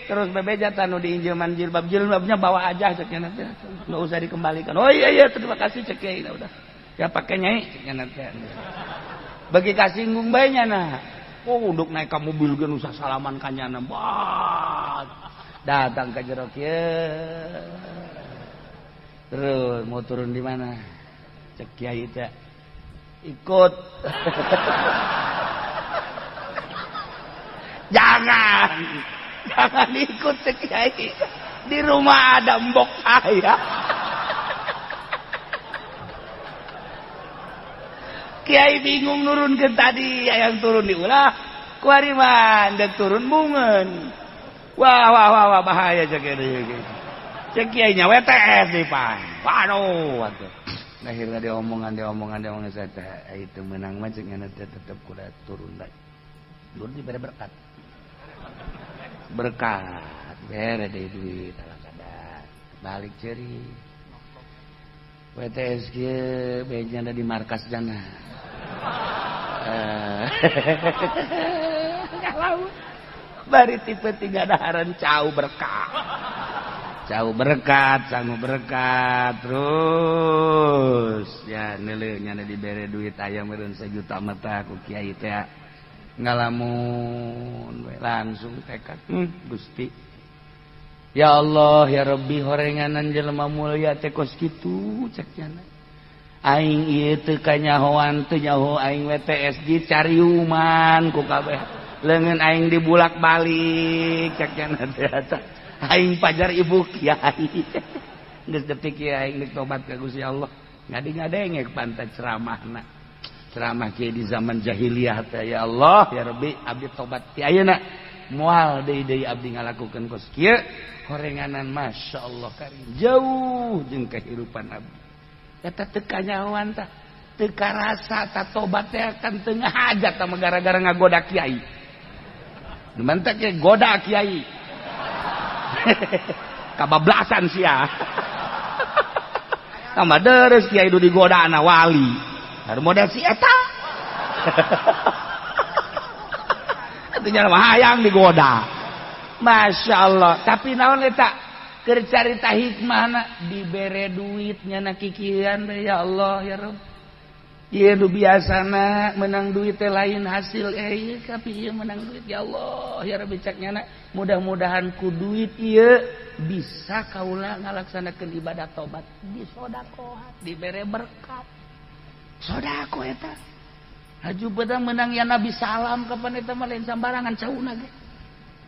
terus bebeja tanu diinjeman jilbab, jilbabnya bawa aja cek nya teh. Enggak usah dikembalikan. Oh iya iya terima kasih cek kiai udah. Ya pakai nyai cek nya teh. Bagi kasinggung bae nya nah. Oh unduk naik ka mobil ge usah salaman ka nyana. Wah. Datang ke jero kieu. Terus mau turun di mana? Cek kiai teh. Ikut. Jangan. Jangan ikut cek kiai. Di rumah ada mbok saya. Kiai bingung nurun ke tadi, yang turun diulah kuari mah dek turun bungeun. Wah wah wah wah bahaya cek kiai. Cek kiai nya WTS di pan. Waduh atuh. Akhirnya diomongan saya teh itu menang mah cek ngana teh tetep kuda turun bae. Turun dibere berkat. Berkat bere deui duit alakadar. Balik ceri. WTS kieu beja ada di markas jana. Kalau bari tipe 3 daharan cau berkat. Cau berkat, sangu berkat terus ya neuleuh nya dibere duit aya meureun 1 juta mata ku kiai teh ngalamun we langsung tekad Gusti. Ya Allah ya Rabbi horenganan jelema mulia teh kos kitu cek nya. Aing ieu teu kanyahoan teu nyaho aing WTS di cariuman ku kabeh. Leungeun aing dibulak-balik cek nya teh eta. Aing pajar ibu kiai. Geus detik kiai geus tobat ka Gusti Allah. Ngadi-ngadengek pantat ceramahna. Ceramah kiai di zaman jahiliyah teh ya Allah ya Rabbi abdi tobat ti ayeuna. Moal deui-deui abdi ngalakukeun kos kieu horenganan Masya Allah karim jauh jeung kehidupan abdi. Eta teu kanyahoan tah teu karasa tah tobat teh kan teu ngahajat tah gara-gara ngagoda kiai. Nu mantak ge goda kiai. Kabablasan sia. Tambah deres kiai du digoda ana wali. Baru model si eta. Atuh mah hayang digoda. Masya Allah. Tapi naon eta? Keur carita hikmahna dibere duit nyana kikian ya Allah ya Rabb. Ieu nu biasana menang duit teh lain hasil ieu tapi ieu menang duit ya Allah ya Rabbi cak nyana mudah-mudahan ku duit ieu bisa kaula ngalaksanakeun ibadah tobat disodakohan dibere berkat. Sodako eta. Haju bedang menang ya Nabi salam kapan eta mah lain sambarangan cauna ge.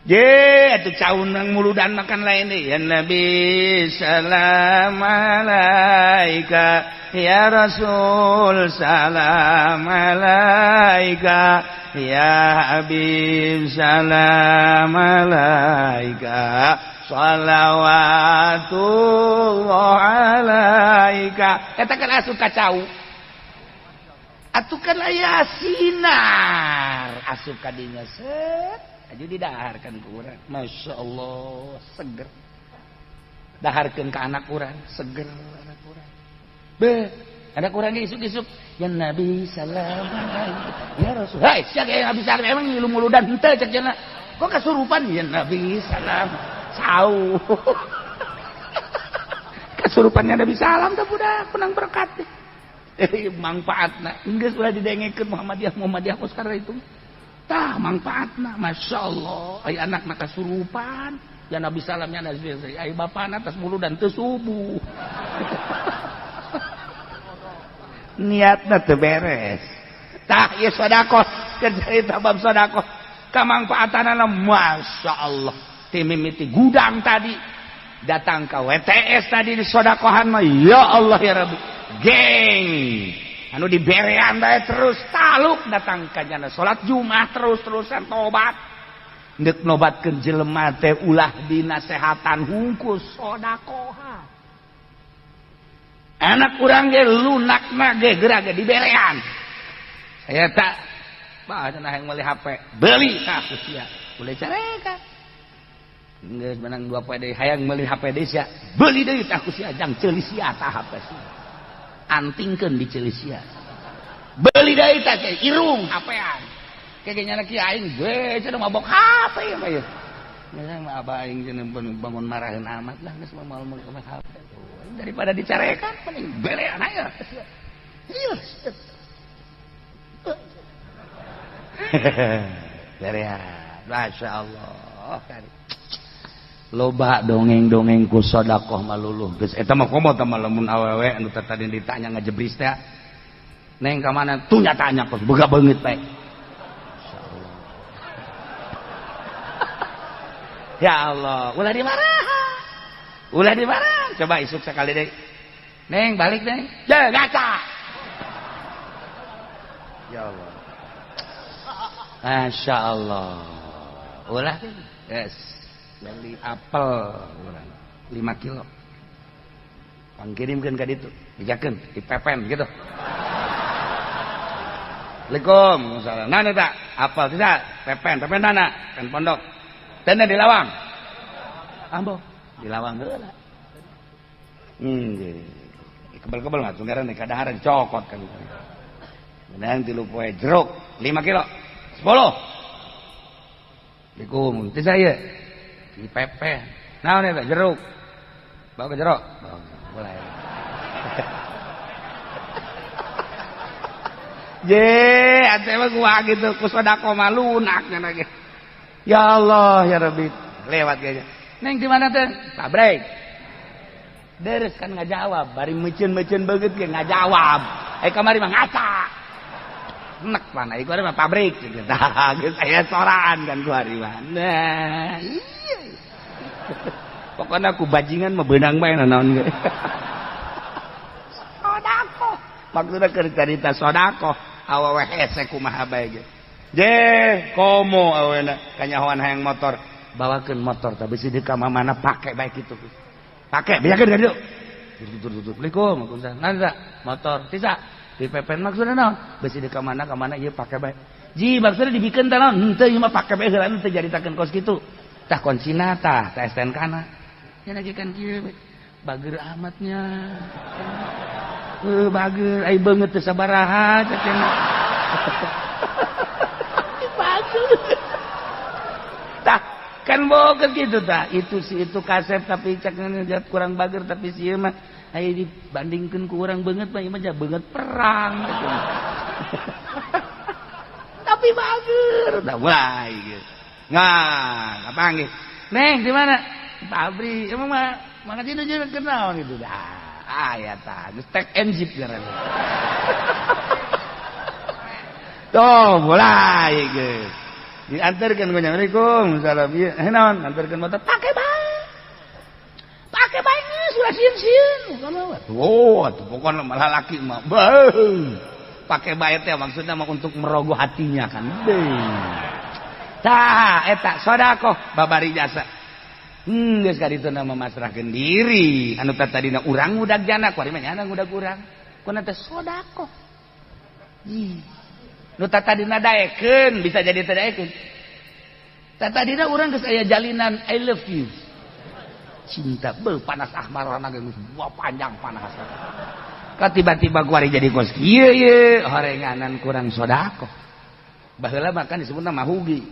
Ye atuh cauna muludan makan lain deui ya Nabi salam alaika ya Rasul salam alaika ya Habib salam alaika shalawatullah alaika. Eta kan asup ka cau. Atuh kan aya sinar asup ka dinya set aju didaharkan ku urang. Masya Allah seger. Daharkeun ka anak urang seger anak urang. Be anak urang ge isuk-isuk ya Nabi salam alaika ya Rasul. Hei sia ge Nabi salam emang ngilu muludan henteu cek cenah. Kok kasurupan ya Nabi salam sau. Kasurupannya Nabi salam teh budak menang berkat. Manfaatna geus ulah didengekeun Muhammadiyah Muhammadiyah kos karena itu tah manfaatna Masya Allah ai anakna kasurupan ya Nabi salamnya Nabi ai bapana tas muludan teu subuh. Niatna teu beres tah ieu sedekah keur carita bab sedekah kamangfaatanana Masya Allah ti mimiti gudang tadi datang ka WTS tadi di sodakohan mah ya Allah ya Rabbi geng anu diberean bae terus taluk datang ka jana salat Jumat terus-terusan tobat deuk nobatkeun jelema teh ulah dinasehatan hungkus sodakohan anak urang ge lunakna ge geura ge diberean saya tak bah cenah hayang meuli HP beli tah ku sia boleh carekan geus menang 2 poe deui hayang meuli HP deui sia beli deui tah ku sia jang ceuli sia tah HP sia antingkeun di ceuli sia beli deui tah irung HP-an kege nyana kieu aing we cenah mabok HP mah ieu geus mah abah aing cenah bangun maraheun amat lah geus moal meuli HP daripada dicarekan mending berean aya ieu berean Masya Allah loba dongeng-dongeng ku sedekah maluluh geus eta mah komo teh lamun awewe anu tadi ditanya ngajebris teh neng ka mana tuh nyatanya kos boga beungit bae insyaallah ya Allah ulah dimarahan ulah dimarahan coba isuk sekali deui neng balik neng je ngaca ya Allah Masya Allah ulah yes beli apel 5 kilo pangkirimkeun ka ditu dijakeun dipepen gitu. Assalamualaikum salam. Nana tak apel tidak pepen pepen nana kan pondok tenda di lawang ambo di lawang heula kebel-kebel mah tunggaran di kadaharan cokot kan menang 3 poe jeruk 5 kilo 10 Assalamualaikum teh saya di pepe naon eta jeruk bawa ke jeruk boleh je atuh mah gua gitu ku sedekah mah lunak nya ge ya Allah ya Rabbi lewat kayaknya neng di mana teh pabrik deres kan ngajawab bari meuceun-meuceun beungeut ge ngajawab kamari mah ngaca nek mana ieu mah pabrik gitu tah geus aya soraan kan ku hari mah nah iya. Pokoknya aku bajingan mah beunang bae naon ge. Sedekah. Maksudna keur carita sedekah, awewe hese kumaha bae ge. Je, komo awena kanyahoan hayang motor, bawakeun motor tah bisi di ka mana pake bae kitu. Pake bejakeun ka dieu. Tutur. Assalamualaikum, waalaikumsalam. Nanda motor tisa dipepen maksudna naon? Bisi di ka mana ieu pake bae. Ji maksudna dibikeun tah naon? Henteu ieu mah pake bae heula teu jaritakeun kos kitu. Tah kuncina tah, tah STNK-na. Nya lagi kan kieu bager amatnya. Bager ai beungeut teu sabaraha cenah. Bager. Tah kan boga gitu tah itu si itu kasep tapi cek kurang bager tapi si ieu mah aya dibandingkeun ku urang beungeut mah ieu mah beungeut perang gitu. Tapi bager tah mulai gitu. Nah, kapanggih. Neng di mana? Pabrik. Emang mah mangga dieu jeung kenal gitu dah. Aya tah geus tek and zip ngaranna. Tuh mulai geus. Diantarkan ku Assalamualaikum salam ieu naon antarkeun motor pake bae. Pake bae geus ulah sieun-sieun. Oh, atuh pokona malah laki mah. Beuh. Pake bae teh maksudna mah untuk merogoh hatinya kan. Tah eta sedekah babari jasa. Geus ka ditu mah masrahkeun diri. Anu tadina urang ngudag jana kuari mah nyana ngudag urang. Kuna teh sedekah. Ih. Nu tadina daekeun bisa jadi teu daekeun. Tadina urang geus aya jalinan I love you. Cinta beuh panas ahmarana geus buah panjang panas. Ka tiba-tiba kuari jadi kos kieu ye horenganan kurang sedekah. Baheula mah kan disebutna mahugi.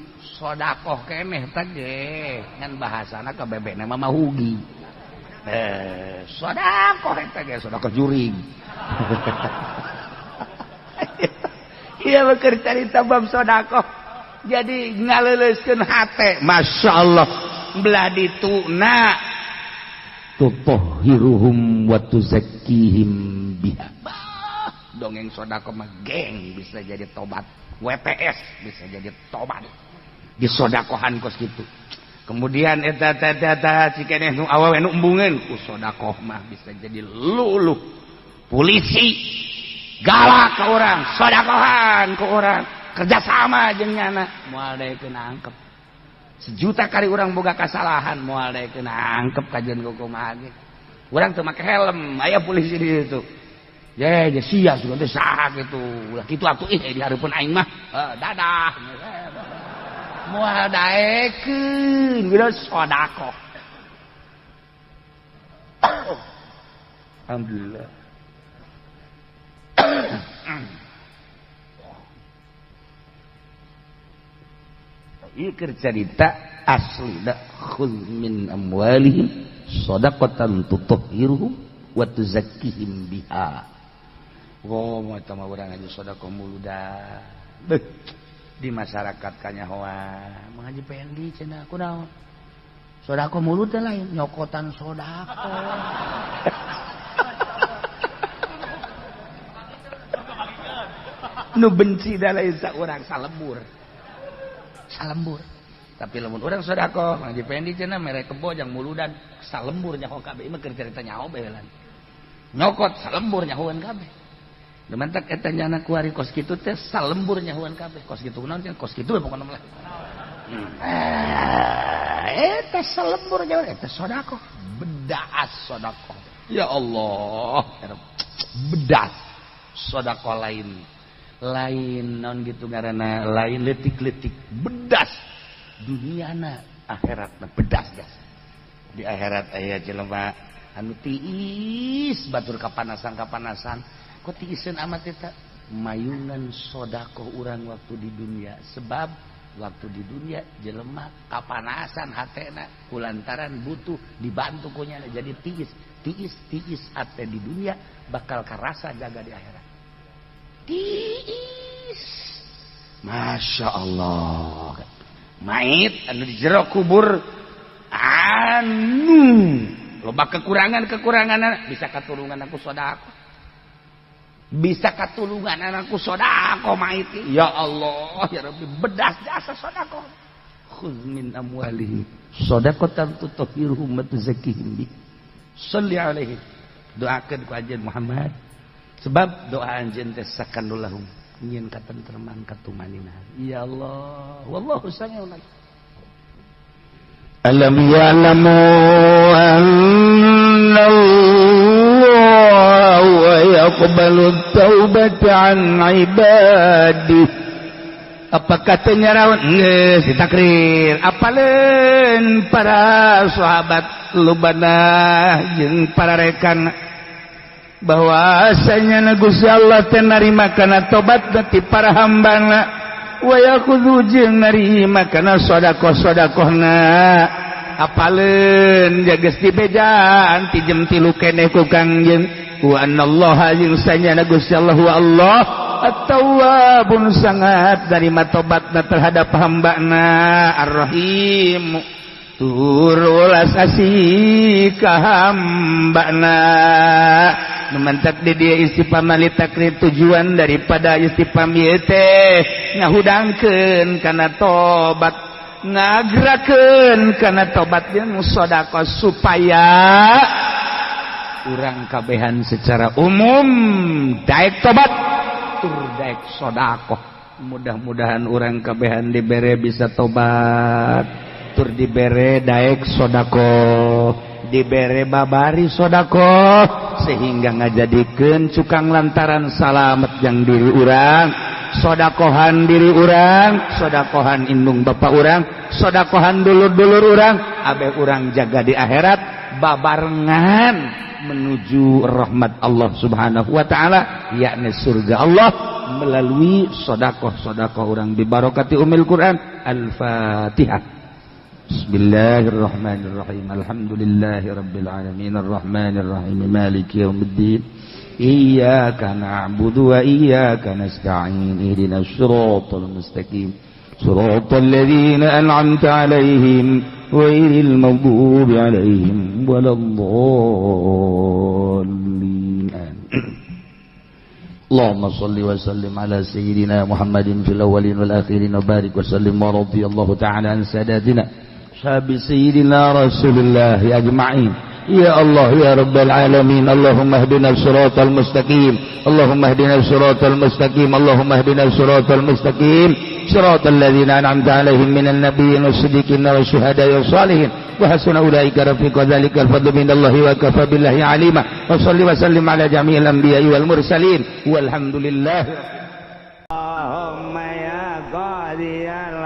Sedekah keneh teh ge ngan bahasana ka bebekna mah mahugi. Sedekah eta ge sedekah jurig. Iya beker carita bab sedekah. Jadi ngaleuleuskeun hate. Masya Allah. Belah dituna tutahhiruhum wa tuzakkihim biha. Bah, dongeng sedekah mah geng bisa jadi tobat. WTS bisa jadi tobat. Disodakohan kos kitu. Kemudian eta eta cikeneh nu awewe nu embungeun ku sedekah mah bisa jadi luluh. Polisi galak ke orang, sodakohan ke orang, kerjasama jeung nyana, moal daekeun angkep. Sejuta kali orang boga kasalahan, moal daekeun angkep kajian kumaha ge. Urang teu make helm, aya polisi di situ. Ye, sia sugan teh saha kitu. Ulah kitu atuh ih di hareupeun aing mah. Dadah. Moal daekeun, geus sodakoh. Alhamdulillah. Ieu keur carita asli da khudz min amwalihim shadaqatan tutahhiruhum wa tuzakkihim biha. Wo eta mah urang aja sedekah muluda. Beuh di masyarakat kanyahoan Mang Haji Pendi cenah kunaon? Sedekah mulut teh lain nyokotan sedekah. Nu benci da lain saurang salembur. Salembur. Tapi lamun urang sedekah Mang Haji Pendi cenah mere kebo jang muludan salembur nyaho kabeh mah keur carita nyaho bae heula. Nyokot salembur nyahoan kabeh. Demantak eta nyana kuari kos kitu teh salembur nyahoan kabeh. Kos kitu naon cenah kos kitu we pokona mah. Eta salembur nyahoan eta sedekah. Bedas sedekah. Ya Allah, bedas sedekah lain. Lain non gitu ngaranna lain leutik-leutik bedas duniana akhiratna bedas gas di akhirat aya jelema anu tiis batur kapanasan kok tiiseun amat eta mayungan sedekah urang waktu di dunia sebab waktu di dunia jelema kapanasan hatena kulantaran butuh dibantu ku nyana jadi tiis tiis tiis hate di dunia bakal karasa jaga di akhirat. Tiis. Masya Allah. Mait anu di jero kubur anu loba kekurangan-kekurangan bisa katulungan aku sedekah. Bisa katulungan anakku sedekah mait. Ya Allah ya Rabbi bedas jasa sedekah. Khudz min amwalihim shadaqatan tutahhiruhum wa tuzakkihim bi. Shalli alaihi. Doakeun ku anjeun Muhammad. Sebab doa anjeun teh sakanul lahum nyieun katentreman katumanina. Ya Allah, wallahu samiun alim. Alam ya'lamu anna Allah yaqbalu taubata an ibadihi. Apa katanya raun geus ditakrir apaleun para sahabat lubanah jeung para rekan bahwasanya Gusti Allah teh narima kana tobat ti para hambana wa yakhudhu jeung narima kana sedekah-sedekahna apaleun geus dibejaan ti jam 3 keneh ku Kangjeng wa annallaha jeung sanyana Gusti Allah wa Allah at-tawwabun sangat narima tobatna terhadap hambana ar-rahim tur welas asih ka hambana. Numantak di dia istifham li takrir tujuan daripada istifham ieu teh ngahudangkeun kana tobat ngagerakeun kana tobat jeung sedekah supaya urang kabehan secara umum daek tobat tur daek sedekah. Mudah-mudahan urang kabehan dibere bisa tobat tur dibere daek sedekah dibere babari sedekah sehingga ngajadikeun cukang lantaran salamet yang diri urang sodakohan diri urang sodakohan indung bapak urang sodakohan dulur-dulur urang abeh urang jaga di akhirat babarengan menuju rahmat Allah Subhanahu wa taala yakni surga Allah melalui sodakoh-sodakoh urang bibarokati umil Quran. Al-Fatihah. Bismillahirrahmanirrahim. Alhamdulillahirabbil alamin arrahmanirrahim maliki yaumiddin. Iyyaka na'budu wa iyyaka nasta'in ihdinas siratal mustaqim siratal ladzina an'amta 'alaihim ghairil maghdubi 'alaihim waladdallin. Allahumma salli wa sallim ala sayyidina Muhammadin fil awwalin wal akhirin wa barik wa sallim wa radhiyallahu ta'ala an sadatina ashabi sayyidina Rasulillah ajma'in. Ya Allah ya Rabbal alamin, Allahumma ihdina siratal mustaqim, Allahumma ihdina siratal mustaqim, Allahumma ihdina siratal mustaqim, siratal ladzina an'amta 'alaihim minan nabiyyin was-siddiqin wasyuhada'i was-salihin wa hasuna ulaika rafiqa dzalikal fadlu minallahi wa kafa billahi 'alima. Wa shalli wa sallim ala jami'il anbiya'i wal mursalin walhamdulillah. Allahumma ya qadiyal